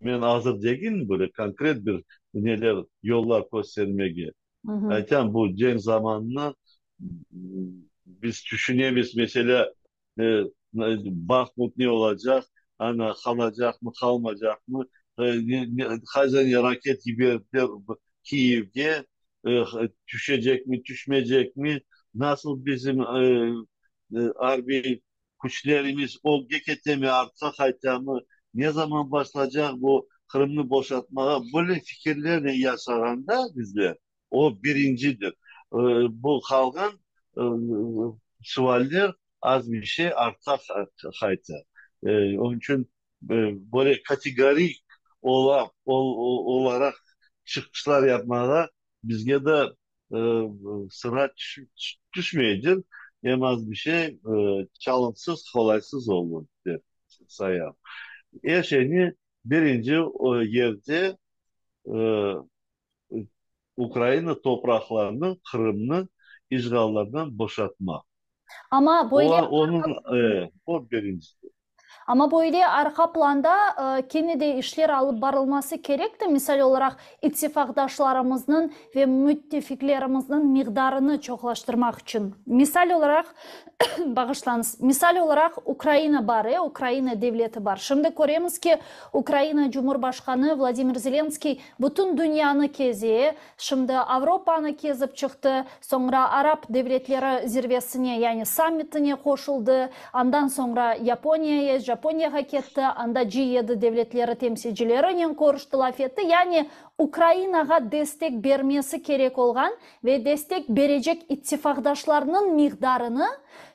men azır degilim böyle konkret bir neler, yollar köstermege. Aytam, bu cenk zamanına biz tüşünemiz, meselâ, Bahmut ne olacaq, ana, qalacaqmı, qalmacaqmı, qaydan raket yiberdiler Kiyevge, tüşecekmi, tüşmeycekmi, nasıl bizim arbiy küçlerimiz ögge ketemi, artqa qaytamı, ne zaman başlaycaq bu Qırımnı boşatmağa, böyle fikirlernen yaşağanda bizler, O birincidir. Bu qalğan sualler az bir şey artqa qayta. Onıñ içün böyle kategorik olaraq çıqışlar yapmağa bizge de sıra tüşmeydir. Em az bir şey çalımsız, qolaysız olur, dep sayam. Er şeyni birinci yerde Ukraina topraqlarını, Qırımnı işğallardan boşatmaq. Amma böyle O, onıñ, o birincisi. Amma böyle arqa planda kene de işler alıp barılması kerekti, misal olaraq, ittifaqdaşlarımıznıñ ve müttefiklerimizniñ miqdarını çoqlaştırmaq içün. Misal olaraq, bağışlañız, misal olaraq, Ukraina bar, e, Ukraina devleti bar. Şimdi köremiz ki, Ukraina Cumhurbaşqanı Vladimir Zelenskiy bütün dünyanı keze, şimdi Avropanı kezip çıqtı, soñra Arap devletleri zirvesine, yani sammitine qoşuldı, andan soñra Yaponiyaya, Japoniyağa ketti, anda G yedi devletleri temsilcilerinen körüşti, laf etti, yani Ukrainağa destek bermesi kerek olğan ve destek berecek ittifaqdaşlarnıñ miqdarını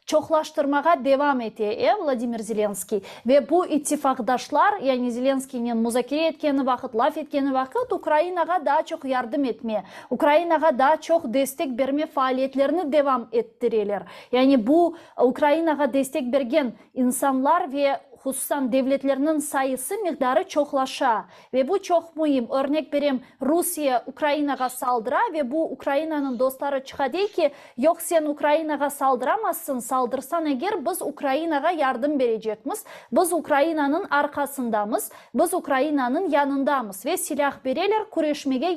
çoqlaştırmağa devam ete, e, Vladimir Zelenskiy. Ve bu ittifaqdaşlar, yani Zelenskiynen muzakere etkeni vaqıt, laf etkeni vaqıt Ukrainağa daa çoq yardım etme, Ukrainağa daa çoq destek berme faaliyetlerini devam ettireler. Yani bu Ukrainağa destek bergen insanlar ve hususan devletlerniñ sayısı, miqdarı çoqlaşa. Ve bu çoq müim. Örnek berem, Rusiye Ukrainağa saldıra ve bu Ukrainanıñ dostları çıqa dey ki, yoq sen Ukrainağa saldıramazsıñ, saldırsañ eger biz Ukrainağa yardım berecekmiz, biz Ukrainanıñ arqasındamız, biz Ukrainanıñ yanındamız ve silâh bereler küreşmege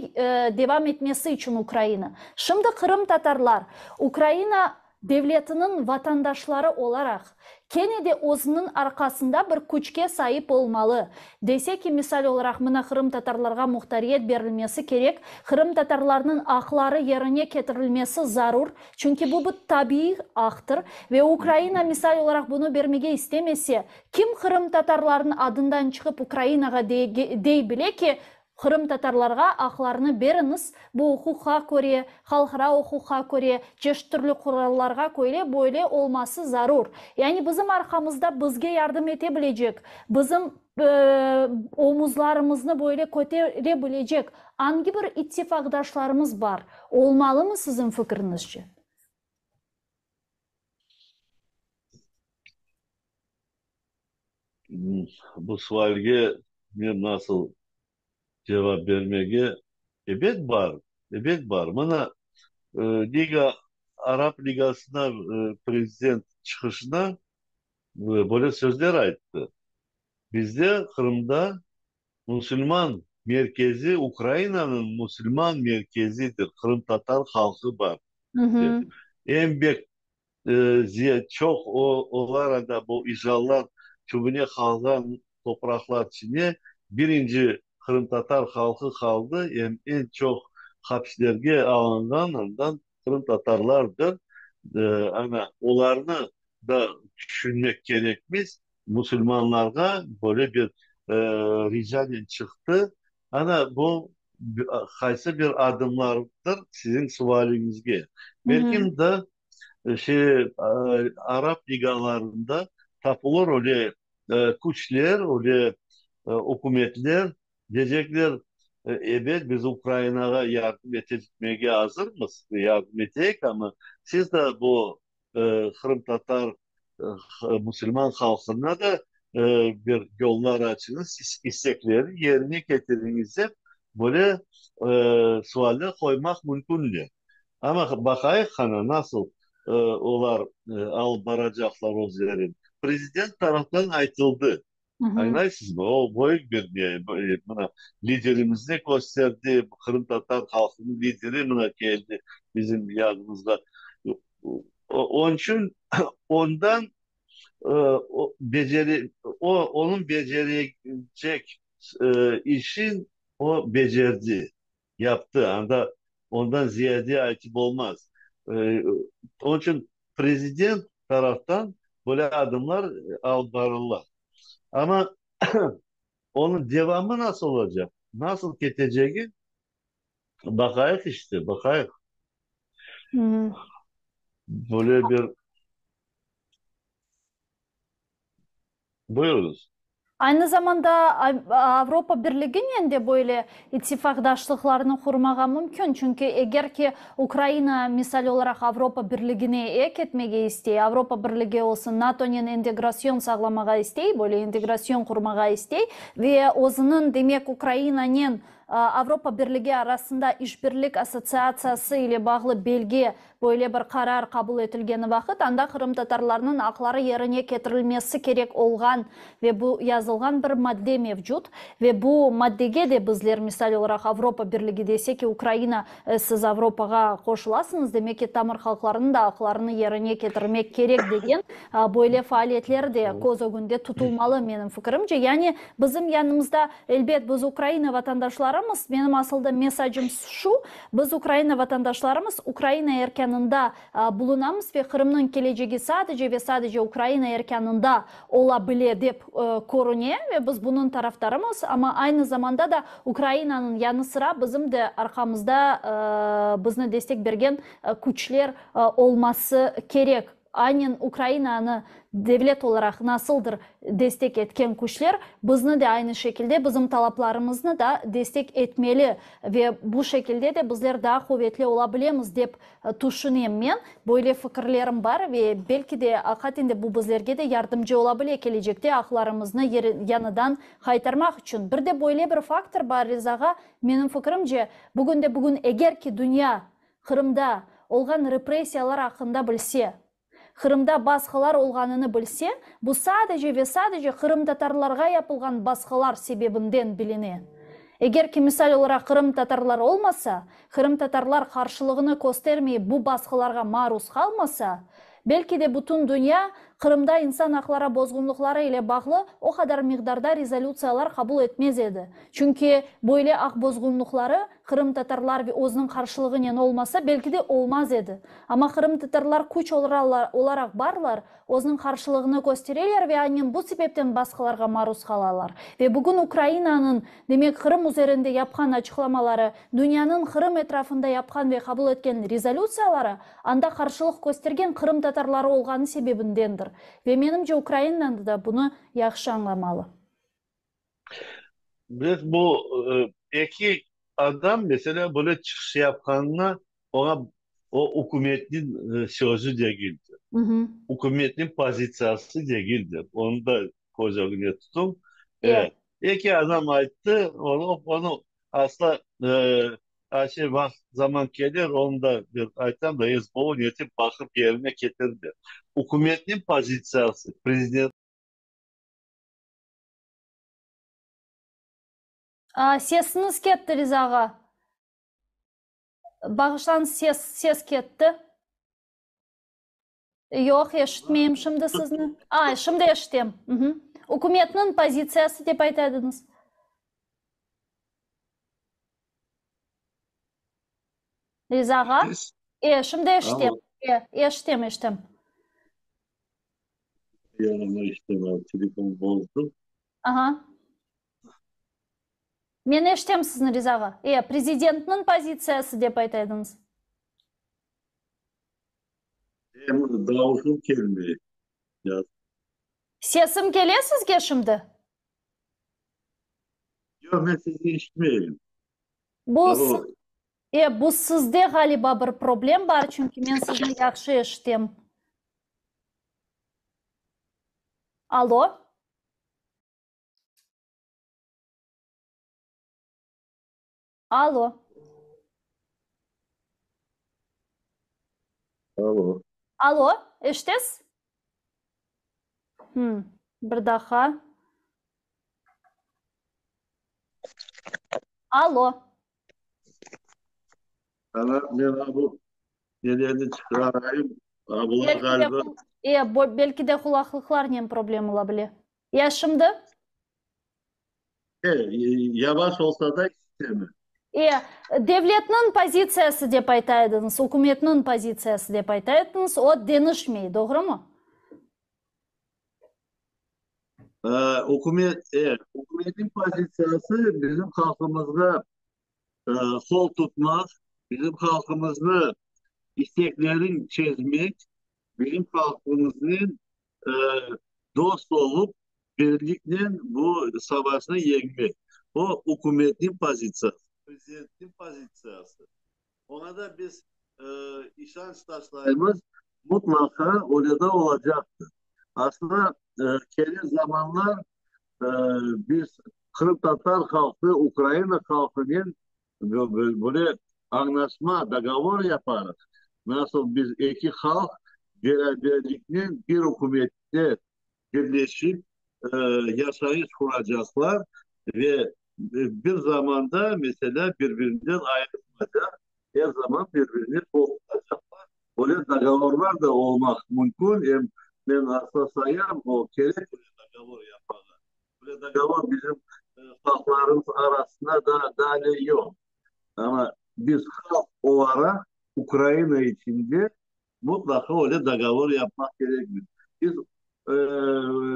devam etmesi içün Ukraina. Şimdi qırımtatarlar Ukraina devletiniñ vatandaşları olaraq, kene de özüniñ arqasında bir küçke saip olmalı. Dese ki, misal olaraq, mına qırımtatarlarğa muhtariyet berilmesi kerek, qırımtatarlarnıñ aqları yerine ketirilmesi zarur, çünki bu bir tabiiy aqtır ve Ukraina, misal olaraq, bunı bermege istemese, kim qırımtatarlarnıñ adından çıqıp Ukrainağa dey bile ki, Qırımtatarlarğa aqlarını beriñiz, bu uquqqa köre, halqara uquqqa köre, çeşit türlü qurallarğa köre böyle olması zarur. Yani bizim arqamızda bizge yardım ete bilecek, bizim omuzlarımıznı böyle kötere bilecek angi bir ittifaqdaşlarımız bar, olmalımı siziñ fikriñizce? Bu sualge men nasıl cevap bermege? Ebet bar, ebet bar. Mına, Liga, Arap Ligasına prezident çıqışında böyle sözler ayttı, Bizde Qırımda musulman merkezi, Ukrainanıñ musulman merkezidir, qırımtatar halqı bar, dep. Eñ bek Çoq olar anda bu işğallar tübüne qalğan topraqlar içinde birinci qırımtatar halqı qaldı, em eñ çoq hapislerge alınğan andan qırımtatarlardır. Ana, olarnı da tüşünmek kerekmiz. Musulmanlarğa böyle bir ricanen çıqtı. Ana, bu qaysı bir adımlardır siziñ sualiñizge. Belkim de şey, arap ligalarında tapılır öyle küçler, öyle ükümetler, deycekler, ebet, biz Ukrainağa yardım etmege azırmız, yardım eteyik, amma siz de bu qırımtatar musulman halqına da. bir yollar açıñız, istekleri yerine ketiriñiz dep, böyle sualler qoymaq mümkünler. Amma baqayıq, qana, nasıl olar alıp baracaqlar özlerini. Prezident taraftan aytıldı, añlaysızmı, o büyük bir ne, mına, liderimizni kösterdi, qırımtatar halqınıñ lideri mına keldi bizim yanımızğa. Onıñ içün ondan beceri, o, onıñ becerecek işin o becerdi, yaptı, anda ondan ziyade aytıp olmaz. Onıñ içün prezident taraftan böyle adımlar alıp barıla. Amma onıñ devamı nasıl olacaq, nasıl ketecegi baqayıq işte, baqayıq. Böyle bir. Buyurıñız. Aynı zamanda Avropa Birliginen de böyle ittifaqdaşlıqlarnı qurmağa mümkün, çünki eger ki Ukraina, misal olaraq, Avropa Birligine ek etmege istey, Avropa Birligi olsun, NATOnen integrasyon sağlamağa istey, böyle integrasyon qurmağa istey ve özüniñ, demek, Ukrainanen Avropa Birligi arasında işbirlik assotsiatsiyası ile bağlı belge Böyle bir qarar qabul etilgeni vaqıt anda qırımtatarlarnıñ aqları yerine ketirilmesi kerek olğan ve bu yazılğan bir madde mevcut ve bu maddege de bizler, misal olaraq, Avropa Birligi dese ki, Ukraina, siz Avropağa qoşulasıñız, demek ki, tamır halqlarnıñ da aqlarını yerine ketirmek kerek degen böyle faaliyetler de köz ögünde tutulmalı, menim fikirimce. Yani bizim yanımızda, elbet, biz Ukraina vatandaşlarımız, menim asılda mesacım şu, Biz Ukraina vatandaşlarımız, Ukraina erkânında bulunamız ve Qırımnıñ kelecegi sadece ve sadece Ukraina erkânında ola bile dep körüne ve biz bunıñ tarafdarımız, amma aynı zamanda da Ukrainanıñ yanı sıra bizim de arqamızda bizni destek bergen küçler olması kerek. Aynen Ukrainanı devlet olaraq nasıldır destek etken küçler, bizni de aynı şekilde, bizim talaplarımıznı da destek etmeli ve bu şekilde de bizler daa quvetli ola bilemiz, dep tüşünem men. Böyle fikirlerim bar ve belki de, aqaten de bu bizlerge de yardımcı ola bile kelecekte aqlarımıznı yañıdan qaytarmaq içün. Bir de böyle bir faktor bar, Riza ağa, menim fikirimce, bugünde-bugün eger ki dünya Qırımda olğan repressiyalar aqqında bilse, Qırımda basqılar olğanını bilse, bu sadece ve sadece qırımtatarlarğa yapılğan basqılar sebebinden biline. Eger ki, misal olaraq, qırımtatarlar olmasa, qırımtatarlar qarşılığını köstermeyip bu basqılarğa maruz qalmasa, belki de bütün dünya Qırımda insan aqlara bozğunlıqları ile bağlı o qadar miqdarda rezolütsiyalar qabul etmez edi. Çünki böyle aq bozğunlıqları qırımtatarlar ve özüniñ qarşılığınen olmasa, belki de olmaz edi. Amma qırımtatarlar küç olaraq barlar, özüniñ qarşılığını köstereler ve aynen bu sebepten basqılarğa maruz qalalar. Ve bugün Ukrainanıñ, demek, Qırım üzerinde yapqan açıqlamaları, dünyanıñ Qırım etrafında yapqan ve qabul etken rezolütsiyaları anda qarşılıq köstergen qırımtatarları olğanı sebebindendir. Ve menimce Ukrainanı da bunı yahşı añlamalı. Biz bu eki adam, meselâ, böyle çıqış yapqanına, oña o ükümetniñ sözü degildir, ükümetniñ pozitsiyası degildir, onı da köz ögüne tutuñ. Eki adam ayttı, onı asla şey vaqıt, zaman kelir, onı da bir aytam da, SBO netip baqıp yerine ketirdi. Ükümetniñ pozitsiyası, prezident. Sesiñiz ketti, Riza ağa. Bağışlañız, ses, ses ketti. Yoq, eşitmeyim şimdi sizni. A, şimdi eşitem. Ükümetniñ pozitsiyası dep ayta ediñiz. Riza ağa? E, şimdi eşitem. E, eşitem, eşitem. Yanıma işte telefon bozdu. Aha. Men eşitem sizni, Riza ağa. E, prezidentniñ pozitsiyası dep ayta ediñiz. Em davuşım kelmey. Sesim kele sizge şimdi? Yoq, men sizni eşitmeyim. Bu, e, bu sizde ğaliba bir problem bar, çünki men sizni yahşı eşitem. Alo? Alo. Alo. Alo, eşitesiz? Bir daha. Alo. Ana, men bu nelerni çıqarayım, a bular ğaliba. E, belki de qulaqlıqlarnen problem ola bile. Ya şimdi? E, yavaş olsa da işitemi. E, devletniñ pozitsiyası dep ayta ediñiz, ükümetniñ pozitsiyası dep ayta ediñiz, o deñişmey, doğrumı? Ükümet, e, ükümetniñ pozitsiyası bizim halqımızğa qol tutmaq, bizim halqımıznı isteklerin çezmek, bizim halqımıznen dost olıp, birliknen bu savaşnı yeñmek. O, ükümetniñ pozitsiyası, prezidentniñ pozitsiyası. Oña da biz işanç taşlaymız, mutlaqa öyle de olacaqtır. Aslında, kelir zamanlar biz qırımtatar halqı Ukraina halqınen böyle añlaşma, dogovor yaparıq, nasıl biz eki halq beraberliknen bir ükümette birleşip yaşayış quracaqlar ve bir zamanda, meselâ, bir-birinden ayırılmaycaq, er zaman bir-birine qol tutacaqlar. Böyle dogovorlar da olmaq mümkün, em men asla sayam, o kerek böyle dogovor yapmağa. Böyle dogovor bizim halqlarımız arasında da daa yoq. Amma biz halq olaraq Ukraina içinde Mutlaqa öyle dogovor yapmaq kerekmiz. Biz,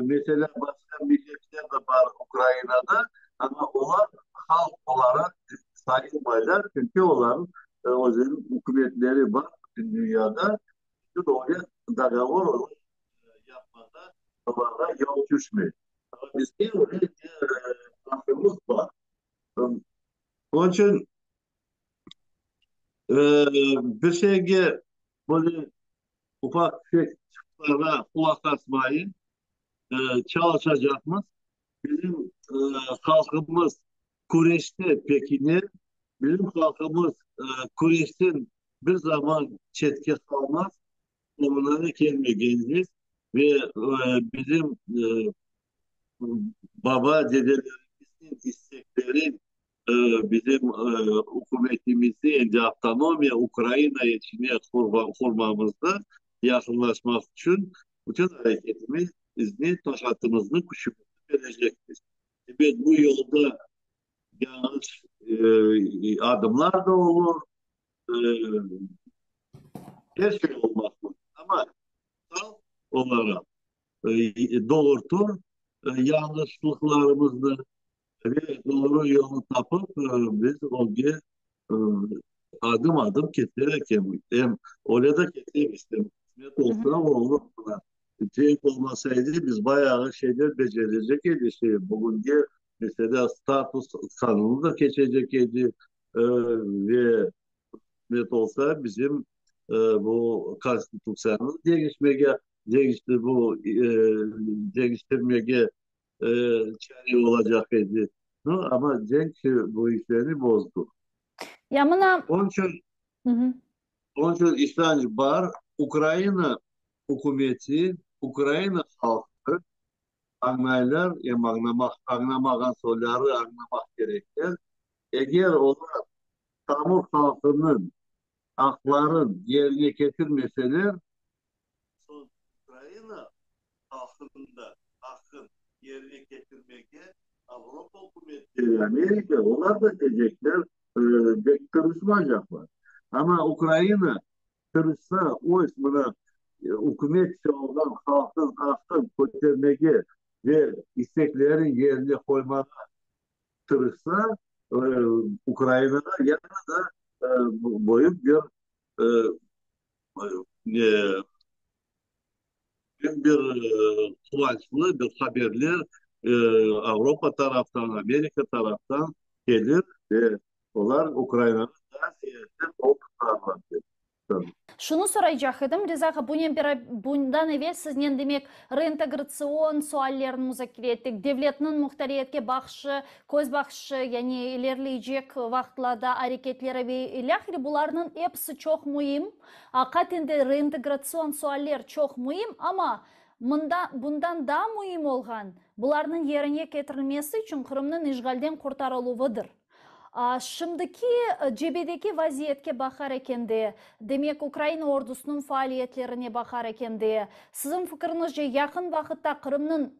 meselâ, başqa milletler de bar Ukrainada, amma olar halq olaraq sayılmaylar, çünki olarnıñ özleriniñ ükümetleri bar bütün dünyada, bütün öyle dogovor yapmağa olarğa yol tüşmey. Amma bizde öyle aqqımız bar. Onıñ içün Bir şeyge böyle ufaq-tüfek çıqışlarğa qulaq asmayıp, çalışacaqmız. Bizim halqımız küreşte pekiner, bizim halqımız küreşten bir zaman çetke qalmaz, soñuna kelmegendir ve bizim baba-dedelerimizniñ istekleri Bizim ükümetimizni endi avtonomiya Ukraina içine qurmamıznı yaqınlaşmaq içün bütün areketimizni, taqatımıznı, küçümizni berecekmiz. Ebet, bu yolda yañlış adımlar da olur, er şey olmaq mümkün, amma halq olaraq doğurtır yañlışlıqlarımıznı Ve doğru yolnı tapıp, biz ögge adım-adım keter ekenmiz. Em öyle de ketemiz. Qısmet olsa, olur. Mına, cenk olmasa edi, biz bayağı şeyler becerecek edik. Şey, bugünge, meselâ, status qanunı da keçecek edi. Ve qısmet olsa, bizim bu Konstitutsiyanı deñişmege, deñişti, bu deñiştirmege çare olacaq edi. No, amma cenk bu işlerni bozdı. Ya mına. Onıñ içün, onıñ içün işanç bar, Ukraina ükümeti, Ukraina halqı añlaylar, em añlamaq, añlamağan soyları añlamaq kerekler, eger olar tamır halqınıñ aqların yerine ketirmeseler, Soñ Ukraina halqınıñ da aqqın yerine ketirmege Avropa ükümetleri, Amerika, olar da tecekler, pek tırışmaycaqlar. Amma Ukraina tırışsa, öz mına ükümetçe olğan halqnıñ aqqın kötermege ve isteklerini yerine qoymağa tırışsa, Ukrainada yana da büyük bir Büyük bir quvançlı bir haberler Avropa taraftan, Amerika taraftan kelir ve olar Ukrainağa daa ziyade qol tutarlar dep. Şunı soraycaq edim, Riza ağa, bunen bundan evel siznen, demek, reintegratsion suallerini muzakere ettik, devletniñ muhtariyetke baqışı, köz baqışı, yani ilerleycek vaqıtlarda areketleri ve ilâhre, bularnıñ episi çoq müim. Aqiqaten de reintegratsion sualler çoq müim, amma mında bundan daa müim olğan, bularnıñ yerine ketirilmesi içün Qırımnıñ işğalden qurtarıluvıdır. Şimdiki cebedeki vaziyetke baqar ekende, demek, Ukraina ordusınıñ faaliyetlerine baqar ekende, siziñ fikiriñizce, yaqın vaqıtta Qırımnıñ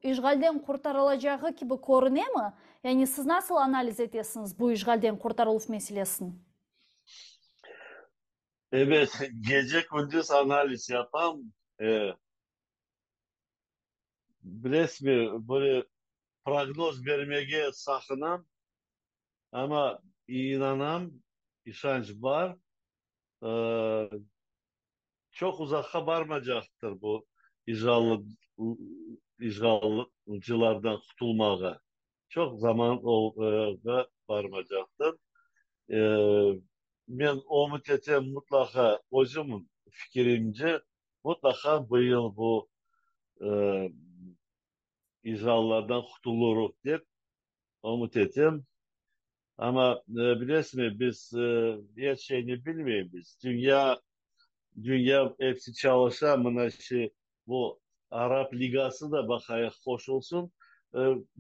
işğalden qurtarılacağı kibi körünemi? Yani siz nasıl analiz etesiñiz bu işğalden qurtarıluv meselesini? Ebet, gece-kündüz analiz yapam. Bilesizmi, böyle prognoz bermege saqınam, amma inanam, işanç bar, çoq uzaqqa barmacaqtır bu işğalcılardan qutulmağa. Çoq zaman barmacaqtır. Men ümüt etem, mutlaqa, özüm fikirimce, mutlaqa bu yıl bu işğallardan qutulurıq dep ümüt etem. Amma, bilesizmi, biz er şeyni bilmeymiz. Dünya, dünya episi çalışa, mına şi bu Arap Ligası da baqayıq qoşulsın.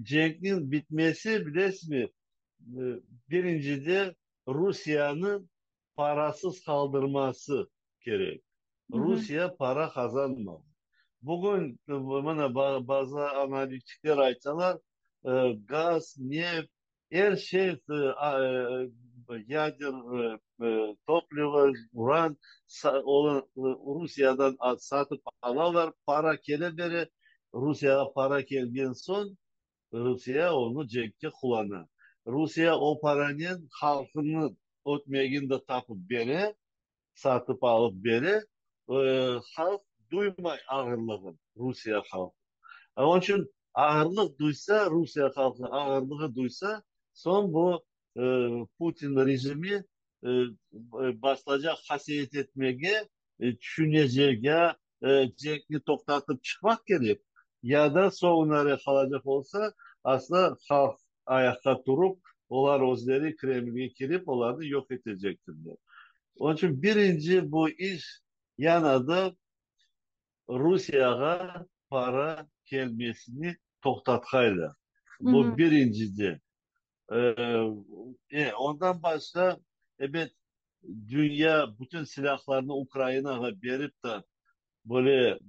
Cenkniñ bitmesi, bilesizmi, birincide Rusiyanı parasız qaldırması kerek. Rusiye para qazanmalı. Bugün, mına, bazı analitikler aytalar, gaz, neft, er şey, yader toplivo, uran, onı Rusiyadan satıp alalar, para kele bere. Rusiyağa para kelgen soñ, Rusiye onı cenkke qullana. Rusiye o paranen halqınıñ ötmegini de tapıp bere, satıp alıp bere. Halq duymay ağırlığın, Rusiye halqı. Onıñ içün ağırlıq duysa, Rusiye halqı ağırlığı duysa, soñ bu Putin rejimi başlaycaq hasiyet etmege, tüşünecek, ya cenkni toqtatıp çıqmaq kerek, ya da soñunare qalacaq olsa, asla halq ayaqqa turıp, olar özleri Kremlge kirip, olarnı yoq etecektirler. Onıñ içün birinci bu iş yana da Rusiyağa para kelmesini toqtatqaylar. Bu birincide. Ondan başqa, ebet, dünya bütün silâhlarnı Ukrainağa berip de, böyle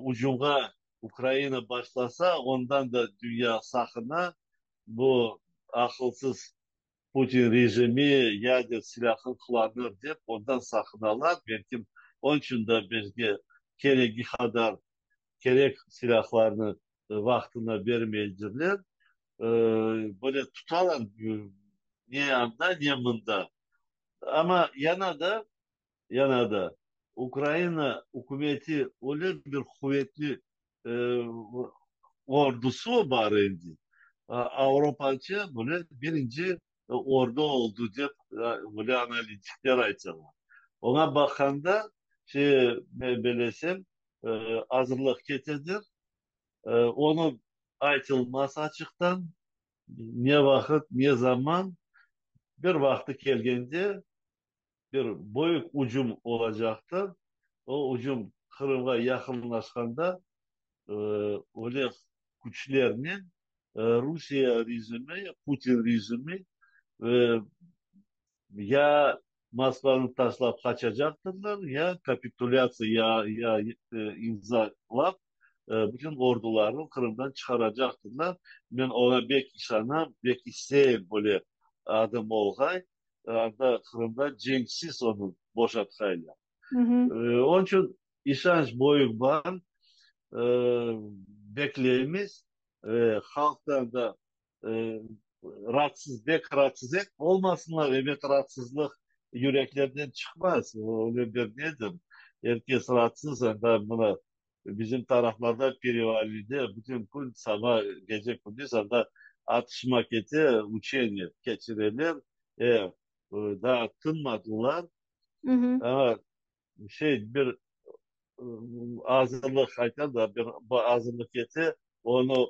ucumğa Ukraina başlasa, ondan da dünya saqına. Bu aqılsız Putin rejimi yader silâhını qullanır dep, ondan saqınalar. Belkim, onıñ içün de bizge keregi qadar kerek silâhlarnı vaqtında bermeydirler. Böyle tutalar ne anda, ne mında. Amma yana da, yana da Ukraina ükümeti öyle bir quvetli ordusı bar endi, Avropaca böyle birinci ordu oldı dep böyle analitikler aytalar. Oña baqqanda, şey, men belesem, azırlıq ketedir. Onı aytılmaz açıqtan, ne vaqıt, ne zaman, bir vaqtı kelgende bir büyük ucum olacaqtır. O ucum Qırımğa yaqınlaşqanda öyle küçlernen Rusiye rejimi, Putin rejimi ya Moskvanı taşlap qaçacaqtırlar, ya kapitulâtsiya ya imzalap, bütün ordularını Qırımdan çıqaracaqtırlar. Men oña bek işanam, bek isteyim böyle adım olğay, anda Qırımda cenksiz onı boşatqaylar. Onıñ içün işanç büyük bar, bekleymiz, halqtan da raatsız, bek raatsız olmasınlar, ebet, raatsızlıq yüreklerden çıqmaz, öyle bir nedir, er kes raatsız, anda mına bizim taraflarda, Perevalnıйde bütün kün, saba, gece-kündüz anda atışma kete, uçeniye keçireler, daa tınmadılar. Şey, bir azırlıq ayta da, bir azırlıq ete, onı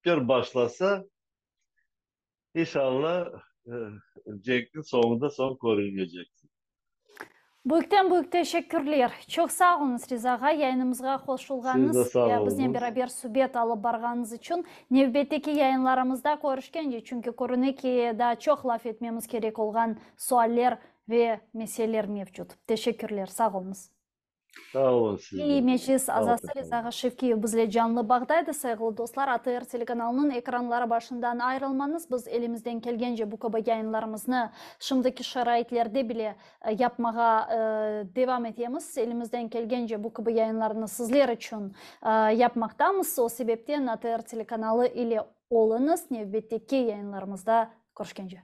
bir başlasa, inşallah, cenkniñ soñunda soñ körünecek. Büyükten büyük teşekkürler. Çoq sağ oluñız, Riza ağa, yayınımızğa qoşulğanıñız ve biznen beraber subet alıp barğanıñız içün. Nevbetteki yayınlarımızda körüşkence, çünki körüne ki, daa çoq laf etmemiz kerek olğan sualler ve meseleler mevcut. Teşekkürler, sağ oluñız. Sağ olun siz de. Meclis azası Riza ağa Şevkiyev bizle canlı bağda edi. Sayğılı dostlar, ATR telekanalınıñ ekranları başından ayırılmañız. Biz elimizden kelgence bu kibi yayınlarımıznı şimdiki şaraitlerde bile yapmağa devam etemiz. Elimizden kelgence bu kibi yayınlarnı sizler içün yapmaqtamız. O sebepten ATR telekanalı ile oluñız. Nevbetteki yayınlarımızda körüşkence.